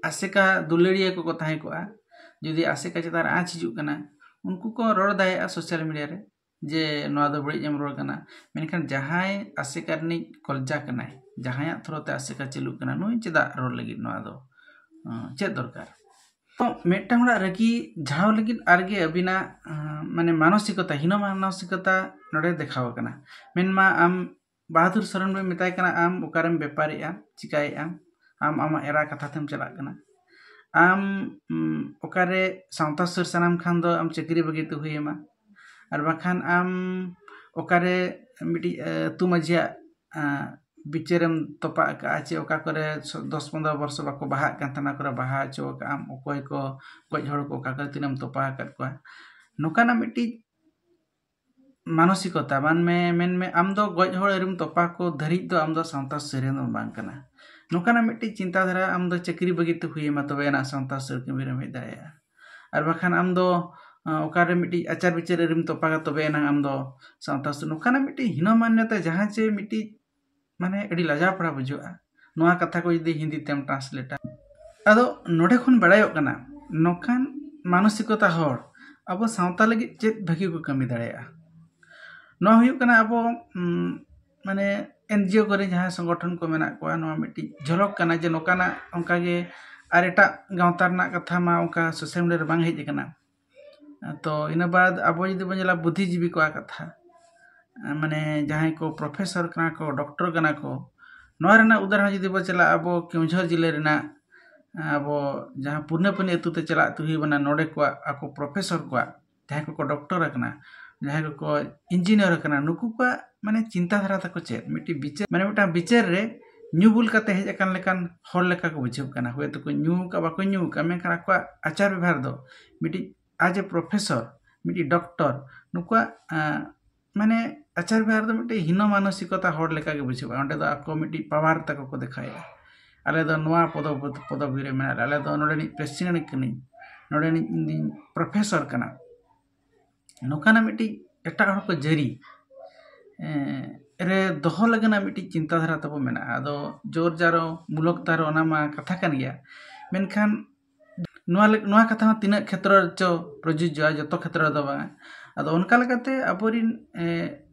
ᱟᱥᱮᱠᱟ ᱫᱩᱞᱟᱹᱲᱤᱭᱟᱹ ᱠᱚᱠᱚ ᱛᱟᱦᱮᱸ ᱠᱚᱜᱼᱟ, ᱡᱩᱫᱤ ᱟᱥᱮᱠᱟ ᱪᱮᱛᱟᱱ ᱨᱮ ᱟᱸᱪ ᱦᱤᱡᱩᱜ ᱠᱟᱱᱟ, ᱩᱱᱠᱩ ᱠᱚ ᱨᱚᱲ ᱫᱟᱲᱮᱭᱟᱜᱼᱟ ᱥᱳᱥᱟᱞ ᱢᱤᱰᱤᱭᱟ ᱨᱮ ᱡᱮ ᱱᱚᱣᱟ ᱫᱚ ᱵᱟᱹᱲᱤᱡ ᱮᱢ ᱨᱚᱲ ᱠᱟᱱᱟ᱾ ᱢᱮᱱᱠᱷᱟᱱ ᱡᱟᱦᱟᱸᱭ ᱟᱥᱮᱠᱟ ᱨᱤᱱᱤᱡ ᱠᱚᱞᱡᱟ ᱠᱟᱱᱟᱭ, ᱡᱟᱦᱟᱸᱭᱟᱜ ᱛᱷᱨᱳ ᱛᱮ ᱟᱥᱮᱠᱟ ᱪᱟᱹᱞᱩᱜ ᱠᱟᱱᱟ, ᱱᱩᱭ ᱪᱮᱫᱟᱜ ᱨᱚᱲ ᱞᱟᱹᱜᱤᱫ ᱱᱚᱣᱟ ᱫᱚ, ᱟᱸ, ᱪᱮᱫ ᱫᱚᱨᱠᱟᱨ? ᱛᱚ ᱢᱤᱫᱴᱟᱝ ᱦᱚᱲᱟᱜ ᱨᱟᱹᱜᱤ ᱡᱷᱟᱣ ᱞᱟᱹᱜᱤᱫ ᱟᱨᱜᱮ ᱟᱹᱵᱤᱱᱟᱜ, ᱟᱸ, ᱢᱟᱱᱮ ᱢᱟᱱᱚᱥᱤᱠᱚᱛᱟ, ᱦᱤᱱᱚ ᱢᱟᱱᱚᱥᱤᱠᱚᱛᱟ ᱱᱚᱰᱮ ᱫᱮᱠᱷᱟᱣ ᱟᱠᱟᱱᱟ᱾ ᱢᱮᱱᱢᱟ ᱟᱢ ᱵᱟᱦᱟᱫᱩᱨ ᱥᱚᱨᱮᱱ ᱵᱚᱱ ᱢᱮᱛᱟᱭ ᱠᱟᱱᱟ, ᱟᱢ ᱚᱠᱟᱨᱮᱢ ᱵᱮᱯᱟᱨᱮᱜᱼᱟ, ᱪᱤᱠᱟᱹᱭᱮᱜᱼᱟᱢ, ᱟᱢ ᱟᱢᱟᱜ ᱮᱨᱟ ᱠᱟᱛᱷᱟ ᱛᱮᱢ ᱪᱟᱞᱟᱜ ᱠᱟᱱᱟ, ᱟᱢ, ᱩᱢ, ᱚᱠᱟᱨᱮ ᱥᱟᱶᱛᱟ ᱥᱩᱥᱟᱹᱨ ᱥᱟᱱᱟᱢ ᱠᱷᱟᱱ ᱫᱚ ᱟᱢ ᱪᱟᱹᱠᱨᱤ ᱵᱟᱹᱜᱤ ᱛᱮ ᱦᱩᱭ ᱟᱢᱟ, ᱟᱨ ᱵᱟᱠᱷᱟᱱ ᱟᱢ ᱚᱠᱟᱨᱮ ᱢᱤᱫᱴᱤᱡ, ᱮ, ᱟᱹᱛᱩ ᱢᱟᱹᱡᱷᱤᱭᱟᱜ, ᱮ, ᱵᱤᱪᱟᱹᱨᱮᱢ ᱛᱚᱯᱟᱜ ᱟᱠᱟᱫᱼᱟ, ᱪᱮ ᱚᱠᱟ ᱠᱚᱨᱮ ᱥᱚ-, ᱫᱚᱥ ᱯᱚᱱᱫᱽᱨᱚ ᱵᱚᱨᱥᱚ ᱵᱟᱠᱚ ᱵᱟᱦᱟᱜ ᱠᱟᱱ ᱛᱟᱦᱮᱱᱟ, ᱚᱠᱟ ᱠᱚᱨᱮ ᱵᱟᱦᱟ ᱦᱚᱪᱚ ᱟᱠᱟᱫ ᱟᱢ, ᱚᱠᱚᱭ ᱠᱚ ᱜᱚᱡ ᱦᱚᱲ ᱠᱚ ᱚᱠᱟ ᱠᱚᱨᱮ ᱛᱤᱱᱟᱹᱜ ᱮᱢ ᱛᱚᱯᱟ ᱟᱠᱟᱫ ᱠᱚᱣᱟ, ᱱᱚᱝᱠᱟᱱᱟᱜ ᱢᱤᱫᱴᱤᱡ ᱢᱟᱱᱚᱥᱤᱠᱚᱛᱟ, ᱢᱟᱱᱢᱮ, ᱢᱮᱱᱢᱮ, ᱟᱢ ᱫᱚ ᱜᱚᱡ ᱦᱚᱲ ᱟᱹᱣᱨᱤᱢ ᱛᱚᱯᱟ ᱠᱚ ᱫᱷᱟᱹᱨᱤᱡ ᱫᱚ ᱟᱢ ᱫᱚ ᱥᱟᱶᱛᱟ ᱥᱩᱥᱟᱹᱨᱤᱭᱟᱹ ᱫᱚ ᱵᱟᱝ ᱠᱟᱱᱟ᱾ ᱱᱚᱝᱠᱟᱱᱟᱜ ᱢᱤᱫᱴᱤᱡ ᱪᱤᱱᱛᱟᱹ ᱫᱷᱟᱨᱟ, ᱟᱢ ᱫᱚ ᱪᱟᱹᱠᱨᱤ ᱵᱟᱹᱜᱤ ᱛᱮ ᱦᱩᱭ ᱟᱢᱟ, ᱛᱚᱵᱮ ᱟᱱᱟᱜ ᱥᱟᱶᱛᱟ ᱥᱩᱥᱟᱹᱨ ᱠᱟᱹᱢᱤ ᱨᱮᱢ ᱦᱮᱡ ᱫᱟᱲᱮᱭᱟᱜᱼᱟ᱾ ᱟᱨ ᱵᱟᱠᱷᱟᱱ ᱟᱢ ᱫᱚ, ᱟᱸ, ᱚᱠᱟᱨᱮ ᱢᱤᱫᱴᱤᱡ ᱟᱪᱟᱨ ᱵᱤᱪᱟᱹᱨ ᱟᱹᱣᱨᱤᱢ ᱛᱚᱯᱟᱜᱟ, ᱛᱚᱵᱮ ᱮᱱᱟᱝ ᱟᱢ ᱫᱚ ᱥᱟᱶᱛᱟ ᱥᱩᱥᱟᱹᱨ, ᱱᱚᱝᱠᱟᱱᱟᱜ ᱢᱤᱫᱴᱤᱡ ᱦᱤᱱᱚ ᱢᱟᱱᱱᱚᱛᱟ, ᱡᱟᱦᱟᱸ ᱪᱮ ᱢᱤᱫᱴᱤᱡ, ᱢᱟᱱᱮ, ᱟᱹᱰᱤ ᱞᱟᱡᱟᱣ ᱯᱟᱲᱟ ᱵᱩᱡᱷᱟᱹᱜᱼᱟ᱾ ᱱᱚᱣᱟ ᱠᱟᱛᱷᱟ ᱠᱚ ᱡᱩᱫᱤ ᱦᱤᱱᱫᱤ ᱛᱮᱢ ᱴᱨᱟᱱᱥᱞᱮᱴᱟ᱾ ᱟᱫᱚ ᱱᱚᱰᱮ ᱠᱷᱚᱱ ᱵᱟᱲᱟᱭᱚᱜ ᱠᱟᱱᱟ, ᱱᱚᱝᱠᱟᱱ ᱢᱟᱱᱚᱥᱤᱠᱚᱛᱟ ᱦᱚᱲ ᱟᱵᱚ ᱥᱟᱶᱛᱟ ᱞᱟᱹᱜᱤᱫ ᱪᱮᱫ ᱵᱷᱟᱹᱜᱤ ᱠᱚ ᱠᱟᱹᱢᱤ ᱫᱟᱲᱮᱭᱟᱜᱼᱟ? ᱱᱚᱣᱟ ᱦᱩᱭᱩᱜ ᱠᱟᱱᱟ ᱟᱵᱚ, ᱩᱢ, ᱢᱟᱱᱮ ᱮᱱᱡᱤᱳ ᱠᱚᱨᱮ ᱡᱟᱦᱟᱸ ᱥᱚᱝᱜᱚᱴᱷᱚᱱ ᱠᱚ ᱢᱮᱱᱟᱜ ᱠᱚᱣᱟ, ᱱᱚᱣᱟ ᱢᱤᱫᱴᱤᱡ ᱡᱷᱚᱞᱚᱠ ᱠᱟᱱᱟ ᱡᱮ ᱱᱚᱝᱠᱟᱱᱟᱜ, ᱚᱱᱠᱟᱜᱮ ᱟᱨ ᱮᱴᱟᱜ ᱜᱟᱶᱛᱟ ᱨᱮᱱᱟᱜ ᱠᱟᱛᱷᱟ ᱢᱟ ᱚᱱᱠᱟ ᱥᱳᱥᱟᱞ ᱢᱤᱰᱤᱭᱟ ᱨᱮ ᱵᱟᱝ ᱦᱮᱡ ᱟᱠᱟᱱᱟ᱾ ᱛᱚ ᱤᱱᱟᱹ ᱵᱟᱫ ᱟᱵᱚ ᱡᱩᱫᱤ ᱵᱚᱱ ᱧᱮᱞᱟ ᱵᱩᱫᱽᱫᱷᱤᱡᱤᱵᱤ ᱠᱚᱣᱟᱜ ᱠᱟᱛᱷᱟ, ᱢᱟᱱᱮ ᱡᱟᱦᱟᱸᱭ ᱠᱚ ᱯᱨᱚᱯᱷᱮᱥᱚᱨ ᱠᱟᱱᱟ ᱠᱚ, ᱰᱚᱠᱴᱚᱨ ᱠᱟᱱᱟ ᱠᱚ, ᱱᱚᱣᱟ ᱨᱮᱱᱟᱜ ᱩᱫᱟᱦᱚᱨᱚᱱ ᱡᱩᱫᱤ ᱵᱚᱱ ᱪᱟᱞᱟᱜᱼᱟ, ᱟᱵᱚ ᱠᱮᱣᱚᱱᱡᱷᱚᱨ ᱡᱤᱞᱟᱹ ᱨᱮᱱᱟᱜ ᱟᱵᱚ ᱡᱟᱦᱟᱸ ᱯᱩᱨᱱᱟᱹᱯᱟᱹᱱᱤ ᱟᱹᱛᱩ ᱛᱮ ᱪᱟᱞᱟᱜ ᱟᱹᱛᱩ ᱦᱩᱭ ᱟᱵᱚᱱᱟ, ᱱᱚᱰᱮ ᱠᱚᱣᱟᱜ ᱟᱠᱚ ᱯᱨᱚᱯᱷᱮᱥᱚᱨ ᱠᱚᱣᱟᱜ, ᱡᱟᱦᱟᱸᱭ ᱠᱚᱠᱚ ᱰᱚᱠᱴᱚᱨ ᱟᱠᱟᱱᱟ, ᱡᱟᱦᱟᱸᱭ ᱠᱚᱠᱚ ᱤᱧᱡᱤᱱᱤᱭᱟᱨ ᱟᱠᱟᱱᱟ, ᱱᱩᱠᱩ ᱠᱚᱣᱟᱜ ᱢᱟᱱᱮ ᱪᱤᱱᱛᱟᱹ ᱫᱷᱟᱨᱟ ᱛᱟᱠᱚ ᱪᱮᱫ? ᱢᱤᱫᱴᱤᱡ ᱵᱤᱪᱟᱹᱨ, ᱢᱟᱱᱮ ᱢᱤᱫᱴᱟᱝ ᱵᱤᱪᱟᱹᱨ ᱨᱮ ᱧᱩ ᱵᱩᱞ ᱠᱟᱛᱮ ᱦᱮᱡ ᱟᱠᱟᱱ ᱞᱮᱠᱟᱱ ᱦᱚᱲ ᱞᱮᱠᱟ ᱠᱚ ᱵᱩᱡᱷᱟᱹᱣ ᱠᱟᱱᱟ᱾ ᱦᱳᱭᱛᱳ ᱠᱚ ᱧᱩ ᱟᱠᱟᱫ, ᱵᱟᱠᱚ ᱧᱩ ᱟᱠᱟᱫ, ᱢᱮᱱᱠᱷᱟᱱ ᱟᱠᱚᱣᱟᱜ ᱟᱪᱟᱨ ᱵᱮᱵᱷᱟᱨ ᱫᱚ ᱢᱤᱫᱴᱤᱡ as a professor, ᱢᱤᱫᱴᱤᱡ ᱰᱚᱠᱴᱚᱨ, ᱱᱩᱠᱩᱣᱟᱜ, ᱟᱸ, ᱢᱟᱱᱮ ᱟᱪᱟᱨ ᱵᱮᱵᱷᱟᱨ ᱫᱚ ᱢᱤᱫᱴᱤᱡ ᱦᱤᱱᱚ ᱢᱟᱱᱚᱥᱤᱠᱚᱛᱟ ᱦᱚᱲ ᱞᱮᱠᱟ ᱜᱮ ᱵᱩᱡᱷᱟᱹᱜᱼᱟ᱾ ᱚᱸᱰᱮ ᱫᱚ ᱟᱠᱚ ᱢᱤᱫᱴᱤᱡ ᱯᱟᱣᱟᱨ ᱛᱟᱠᱚ ᱠᱚ ᱫᱮᱠᱷᱟᱣᱮᱫᱼᱟ, ᱟᱞᱮ ᱫᱚ ᱱᱚᱣᱟ ᱯᱚᱫᱚ-, ᱯᱚᱫᱚᱵᱤ ᱨᱮ ᱢᱮᱱᱟᱜ ᱞᱮᱭᱟ, ᱟᱞᱮ ᱫᱚ ᱱᱚᱰᱮᱱᱤᱡ ᱯᱨᱮᱥᱤᱰᱮᱱᱴ ᱠᱟᱹᱱᱟᱹᱧ, ᱱᱚᱰᱮᱱᱤᱡ ᱤᱧ ᱫᱩᱧ ᱯᱨᱚᱯᱷᱮᱥᱚᱨ ᱠᱟᱱᱟ᱾ ᱱᱚᱝᱠᱟᱱᱟᱜ ᱢᱤᱫᱴᱤᱡ ᱮᱴᱟᱜ ᱦᱚᱲ ᱠᱚ ᱡᱟᱹᱨᱤ, ᱮᱸ, ᱨᱮ ᱫᱚᱦᱚ ᱞᱟᱹᱜᱤᱫ ᱢᱤᱫᱴᱤᱡ ᱪᱤᱱᱛᱟᱹ ᱫᱷᱟᱨᱟ ᱛᱟᱵᱚ ᱢᱮᱱᱟᱜᱼᱟ᱾ ᱟᱫᱚ ᱡᱳᱨ ᱡᱟᱨᱚ ᱢᱩᱞᱚᱠ ᱛᱟᱨᱚ ᱚᱱᱟ ᱢᱟ ᱠᱟᱛᱷᱟ ᱠᱟᱱ ᱜᱮᱭᱟ, ᱢᱮᱱᱠᱷᱟᱱ ᱱᱚᱣᱟ ᱞᱮ-, ᱱᱚᱣᱟ ᱠᱟᱛᱷᱟ ᱦᱚᱸ ᱛᱤᱱᱟᱹᱜ ᱠᱷᱮᱛᱨᱚ ᱨᱮᱪᱚ ᱯᱨᱚᱡᱩᱡᱽᱡᱚᱜᱼᱟ, ᱡᱚᱛᱚ ᱠᱷᱮᱛᱨᱚ ᱨᱮᱫᱚ ᱵᱟᱝᱟ᱾ ᱟᱫᱚ ᱚᱱᱠᱟ ᱞᱮᱠᱟᱛᱮ ᱟᱵᱚᱨᱤᱱ, ᱮ,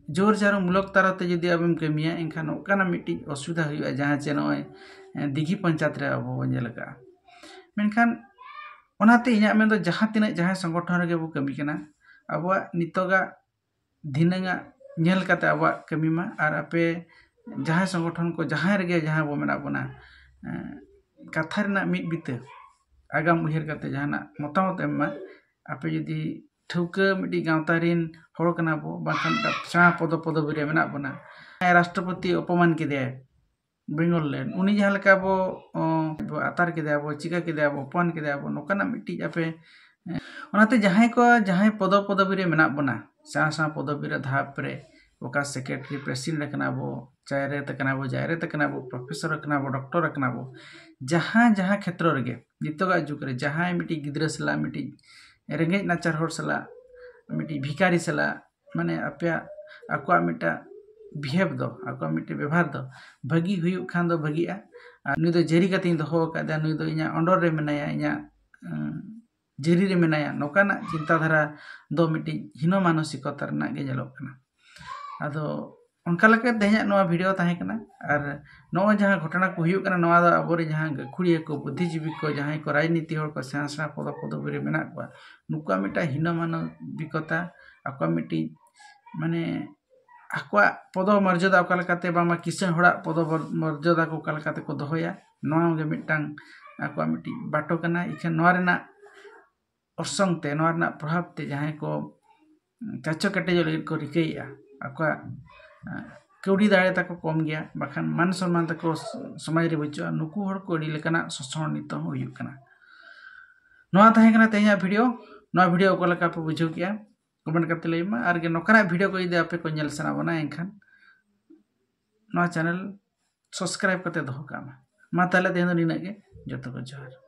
ᱡᱳᱨ ᱡᱟᱨᱚ ᱢᱩᱞᱚᱠ ᱛᱟᱨᱟᱛᱮ ᱡᱩᱫᱤ ᱟᱵᱚᱢ ᱠᱟᱹᱢᱤᱭᱟ, ᱮᱱᱠᱷᱟᱱ ᱚᱱᱠᱟᱱᱟᱜ ᱢᱤᱫᱴᱤᱡ ᱚᱥᱩᱵᱤᱫᱷᱟ ᱦᱩᱭᱩᱜᱼᱟ, ᱡᱟᱦᱟᱸ ᱪᱮ ᱱᱚᱜᱼᱚᱭ, ᱮ, ᱫᱤᱜᱷᱤ ᱯᱚᱧᱪᱟᱭᱮᱛ ᱨᱮ ᱟᱵᱚ ᱵᱚᱱ ᱧᱮᱞ ᱟᱠᱟᱫᱼᱟ᱾ ᱢᱮᱱᱠᱷᱟᱱ ᱚᱱᱟᱛᱮ ᱤᱧᱟᱹᱜ ᱢᱮᱱᱫᱚ ᱡᱟᱦᱟᱸ ᱛᱤᱱᱟᱹᱜ ᱡᱟᱦᱟᱸᱭ ᱥᱚᱝᱜᱚᱴᱷᱚᱱ ᱨᱮᱜᱮ ᱵᱚ ᱠᱟᱹᱢᱤ ᱠᱟᱱᱟ, ᱟᱵᱚᱣᱟᱜ ᱱᱤᱛᱚᱜᱟᱜ ᱫᱷᱤᱱᱟᱹᱝᱟᱜ ᱧᱮᱞ ᱠᱟᱛᱮ ᱟᱵᱚᱣᱟᱜ ᱠᱟᱹᱢᱤ ᱢᱟ, ᱟᱨ ᱟᱯᱮ ᱡᱟᱦᱟᱸᱭ ᱥᱚᱝᱜᱚᱴᱷᱚᱱ ᱠᱚ ᱡᱟᱦᱟᱸᱭ ᱨᱮᱜᱮ ᱡᱟᱦᱟᱸ ᱵᱚ ᱢᱮᱱᱟᱜ ᱵᱚᱱᱟ, ᱮᱸ, ᱠᱟᱛᱷᱟ ᱨᱮᱱᱟᱜ ᱢᱤᱫ ᱵᱤᱛᱟᱹ ᱟᱜᱟᱢ ᱩᱭᱦᱟᱹᱨ ᱠᱟᱛᱮ ᱡᱟᱦᱟᱱᱟᱜ ᱢᱚᱛᱟᱢᱚᱛ ᱮᱢ ᱢᱟ᱾ ᱟᱯᱮ ᱡᱩᱫᱤ ᱴᱷᱟᱹᱣᱠᱟᱹ ᱢᱤᱫᱴᱤᱡ ᱜᱟᱶᱛᱟ ᱨᱮᱱ ᱦᱚᱲ ᱠᱟᱱᱟ ᱵᱚ, ᱵᱟᱝᱠᱷᱟᱱ ᱢᱤᱫᱴᱟᱝ ᱥᱮᱬᱟ ᱯᱚᱫᱚ ᱯᱚᱫᱚᱵᱤ ᱨᱮ ᱢᱮᱱᱟᱜ ᱵᱚᱱᱟ, ᱨᱟᱥᱴᱨᱚᱯᱚᱛᱤ ᱚᱯᱚᱢᱟᱱ ᱠᱮᱫᱮᱭᱟᱭ, ᱵᱮᱝᱜᱚᱞ ᱨᱮᱱ, ᱩᱱᱤ ᱡᱟᱦᱟᱸ ᱞᱮᱠᱟ ᱟᱵᱚ, ᱚ, ᱟᱵᱚ ᱟᱛᱟᱨ ᱠᱮᱫᱮᱭᱟ ᱵᱚ, ᱪᱤᱠᱟ ᱠᱮᱫᱮᱭᱟ ᱵᱚ, ᱚᱯᱚᱢᱟᱱ ᱠᱮᱫᱮᱭᱟ ᱵᱚ, ᱱᱚᱝᱠᱟᱱᱟᱜ ᱢᱤᱫᱴᱤᱡ ᱟᱯᱮ, ᱮ, ᱚᱱᱟᱛᱮ ᱡᱟᱦᱟᱸᱭ ᱠᱚ, ᱡᱟᱦᱟᱸᱭ ᱯᱚᱫᱚ ᱯᱚᱫᱚᱵᱤ ᱨᱮ ᱢᱮᱱᱟᱜ ᱵᱚᱱᱟ, ᱥᱮᱬᱟ ᱥᱮᱬᱟ ᱯᱚᱫᱚᱵᱤ ᱨᱮ ᱫᱷᱟᱯ ᱨᱮ, ᱚᱠᱟ ᱥᱮᱠᱨᱮᱴᱟᱨᱤ, ᱯᱨᱮᱥᱤᱰᱮᱱᱴ ᱟᱠᱟᱱᱟ ᱵᱚ, ᱪᱟᱭᱨᱮᱛ ᱟᱠᱟᱱᱟ ᱵᱚ, ᱡᱟᱭᱨᱮᱛ ᱟᱠᱟᱱᱟ ᱵᱚ, ᱯᱨᱚᱯᱷᱮᱥᱚᱨ ᱟᱠᱟᱱᱟ ᱵᱚ, ᱰᱚᱠᱴᱚᱨ ᱟᱠᱟᱱᱟ ᱵᱚ, ᱡᱟᱦᱟᱸ, ᱡᱟᱦᱟᱸ ᱠᱷᱮᱛᱨᱚ ᱨᱮᱜᱮ ᱱᱤᱛᱚᱜᱟᱜ ᱡᱩᱜᱽ ᱨᱮ ᱡᱟᱦᱟᱸᱭ ᱢᱤᱫᱴᱤᱡ ᱜᱤᱫᱽᱨᱟᱹ ᱥᱟᱞᱟᱜ, ᱢᱤᱫᱴᱤᱡ ᱨᱮᱸᱜᱮᱡ ᱱᱟᱪᱟᱨ ᱦᱚᱲ ᱥᱟᱞᱟᱜ, ᱢᱤᱫᱴᱤᱡ ᱵᱷᱤᱠᱟᱨᱤ ᱥᱟᱞᱟᱜ, ᱢᱟᱱᱮ ᱟᱯᱮᱭᱟᱜ, ᱟᱠᱚᱣᱟᱜ ᱢᱤᱫᱴᱟᱝ ᱵᱤᱦᱮᱵᱽ ᱫᱚ, ᱟᱠᱚᱣᱟᱜ ᱢᱤᱫᱴᱤᱡ ᱵᱮᱵᱷᱟᱨ ᱫᱚ ᱵᱷᱟᱹᱜᱤ ᱦᱩᱭᱩᱜ ᱠᱷᱟᱱ ᱫᱚ ᱵᱷᱟᱹᱜᱤᱜᱼᱟ᱾ ᱟᱨ ᱱᱩᱭ ᱫᱚ ᱡᱟᱹᱨᱤ ᱠᱟᱛᱮᱧ ᱫᱚᱦᱚ ᱟᱠᱟᱫᱮᱭᱟ, ᱱᱩᱭ ᱫᱚ ᱤᱧᱟᱹᱜ under ᱨᱮ ᱢᱮᱱᱟᱭᱟ, ᱤᱧᱟᱹᱜ, ᱩᱸ, ᱡᱟᱹᱨᱤ ᱨᱮ ᱢᱮᱱᱟᱭᱟ, ᱱᱚᱝᱠᱟᱱᱟᱜ ᱪᱤᱱᱛᱟᱹ ᱫᱷᱟᱨᱟ ᱫᱚ ᱢᱤᱫᱴᱤᱡ ᱦᱤᱱᱚ ᱢᱟᱱᱚᱥᱤᱠᱚᱛᱟ ᱨᱮᱱᱟᱜ ᱜᱮ ᱧᱮᱞᱚᱜ ᱠᱟᱱᱟ᱾ ᱟᱫᱚ ᱚᱱᱠᱟ ᱞᱮᱠᱟᱛᱮ ᱛᱮᱦᱮᱧᱟᱜ ᱱᱚᱣᱟ ᱵᱷᱤᱰᱤᱭᱳ ᱛᱟᱦᱮᱸ ᱠᱟᱱᱟ᱾ ᱟᱨ ᱱᱚᱜᱼᱚᱭ ᱡᱟᱦᱟᱸ ᱜᱷᱚᱴᱚᱱᱟ ᱠᱚ ᱦᱩᱭᱩᱜ ᱠᱟᱱᱟ, ᱱᱚᱣᱟ ᱫᱚ ᱟᱵᱚᱨᱮᱱ ᱡᱟᱦᱟᱸ ᱜᱟᱹᱠᱷᱩᱲᱤᱭᱟᱹ ᱠᱚ, ᱵᱩᱫᱽᱫᱷᱤᱡᱤᱵᱤ ᱠᱚ, ᱡᱟᱦᱟᱸᱭ ᱠᱚ ᱨᱟᱡᱽᱱᱤᱛᱤ ᱦᱚᱲ ᱠᱚ, ᱥᱮᱬᱟ ᱥᱮᱬᱟ ᱯᱚᱫᱚ ᱯᱚᱫᱚᱵᱤ ᱨᱮ ᱢᱮᱱᱟᱜ ᱠᱚᱣᱟ, ᱱᱩᱠᱩᱣᱟᱜ ᱢᱤᱫᱴᱟᱝ ᱦᱤᱱᱟᱹ ᱢᱟᱱᱚᱵᱤᱠᱚᱛᱟ, ᱟᱠᱚᱣᱟᱜ ᱢᱤᱫᱴᱤᱡ ᱢᱟᱱᱮ ᱟᱠᱚᱣᱟᱜ ᱯᱚᱫᱚ ᱢᱚᱨᱡᱟᱫᱟ ᱚᱠᱟ ᱞᱮᱠᱟᱛᱮ, ᱵᱟᱝᱢᱟ ᱠᱤᱥᱟᱹᱬ ᱦᱚᱲᱟᱜ ᱯᱚᱫᱚ ᱵᱚᱨ-, ᱢᱚᱨᱡᱟᱫᱟ ᱠᱚ ᱚᱠᱟ ᱞᱮᱠᱟᱛᱮ ᱠᱚ ᱫᱚᱦᱚᱭᱟ, ᱱᱚᱣᱟ ᱜᱮ ᱢᱤᱫᱴᱟᱝ ᱟᱠᱚᱣᱟᱜ ᱢᱤᱫᱴᱤᱡ ᱵᱟᱴᱚ ᱠᱟᱱᱟ᱾ ᱤᱠᱷᱟᱹᱱ ᱱᱚᱣᱟ ᱨᱮᱱᱟᱜ ᱚᱨᱥᱚᱝ ᱛᱮ, ᱱᱚᱣᱟ ᱨᱮᱱᱟᱜ ᱯᱨᱚᱵᱷᱟᱵᱽ ᱛᱮ ᱡᱟᱦᱟᱸᱭ ᱠᱚ ᱪᱟᱪᱚ ᱠᱮᱴᱮᱡᱚᱜ ᱞᱟᱹᱜᱤᱫ ᱠᱚ ᱨᱤᱠᱟᱹᱭᱮᱫᱼᱟ, ᱟᱠᱚᱣᱟᱜ, ᱟᱸ, ᱠᱟᱹᱣᱰᱤ ᱫᱟᱲᱮ ᱛᱟᱠᱚ ᱠᱚᱢ ᱜᱮᱭᱟ, ᱵᱟᱠᱷᱟᱱ ᱢᱟᱱ ᱥᱚᱱᱢᱟᱱ ᱛᱟᱠᱚ ᱥ-, ᱥᱚᱢᱟᱡᱽ ᱨᱮ ᱵᱟᱹᱪᱩᱜᱼᱟ, ᱱᱩᱠᱩ ᱦᱚᱲ ᱠᱚ ᱟᱹᱰᱤ ᱞᱮᱠᱟᱱᱟᱜ ᱥᱳᱥᱚᱱ ᱱᱤᱛᱚᱜ ᱦᱚᱸ ᱦᱩᱭᱩᱜ ᱠᱟᱱᱟ᱾ ᱱᱚᱣᱟ ᱛᱟᱦᱮᱸ ᱠᱟᱱᱟ ᱛᱮᱦᱮᱧᱟᱜ ᱵᱷᱤᱰᱤᱭᱳ᱾ ᱱᱚᱣᱟ ᱵᱷᱤᱰᱤᱭᱳ ᱚᱠᱟ ᱞᱮᱠᱟ ᱯᱮ ᱵᱩᱡᱷᱟᱹᱣ ᱠᱮᱜᱼᱟ, ᱠᱚᱢᱮᱱᱴ ᱠᱟᱛᱮ ᱞᱟᱹᱭ ᱢᱟ᱾ ᱟᱨ ᱜᱮ ᱱᱚᱝᱠᱟᱱᱟᱜ ᱵᱷᱤᱰᱤᱭᱳ ᱠᱚ ᱡᱩᱫᱤ ᱟᱯᱮ ᱠᱚ ᱧᱮᱞ ᱥᱟᱱᱟ ᱵᱚᱱᱟ, ᱮᱱᱠᱷᱟᱱ ᱱᱚᱣᱟ ᱪᱮᱱᱮᱞ ᱥᱟᱵᱥᱠᱨᱟᱭᱤᱵ ᱠᱟᱛᱮ ᱫᱚᱦᱚ ᱠᱟᱜ ᱢᱟ᱾ ᱢᱟ ᱛᱟᱦᱚᱞᱮ ᱛᱮᱦᱮᱧ ᱫᱚ ᱱᱤᱱᱟᱹᱜ ᱜᱮ, ᱡᱚᱛᱚ ᱠᱚ ᱡᱚᱦᱟᱨ᱾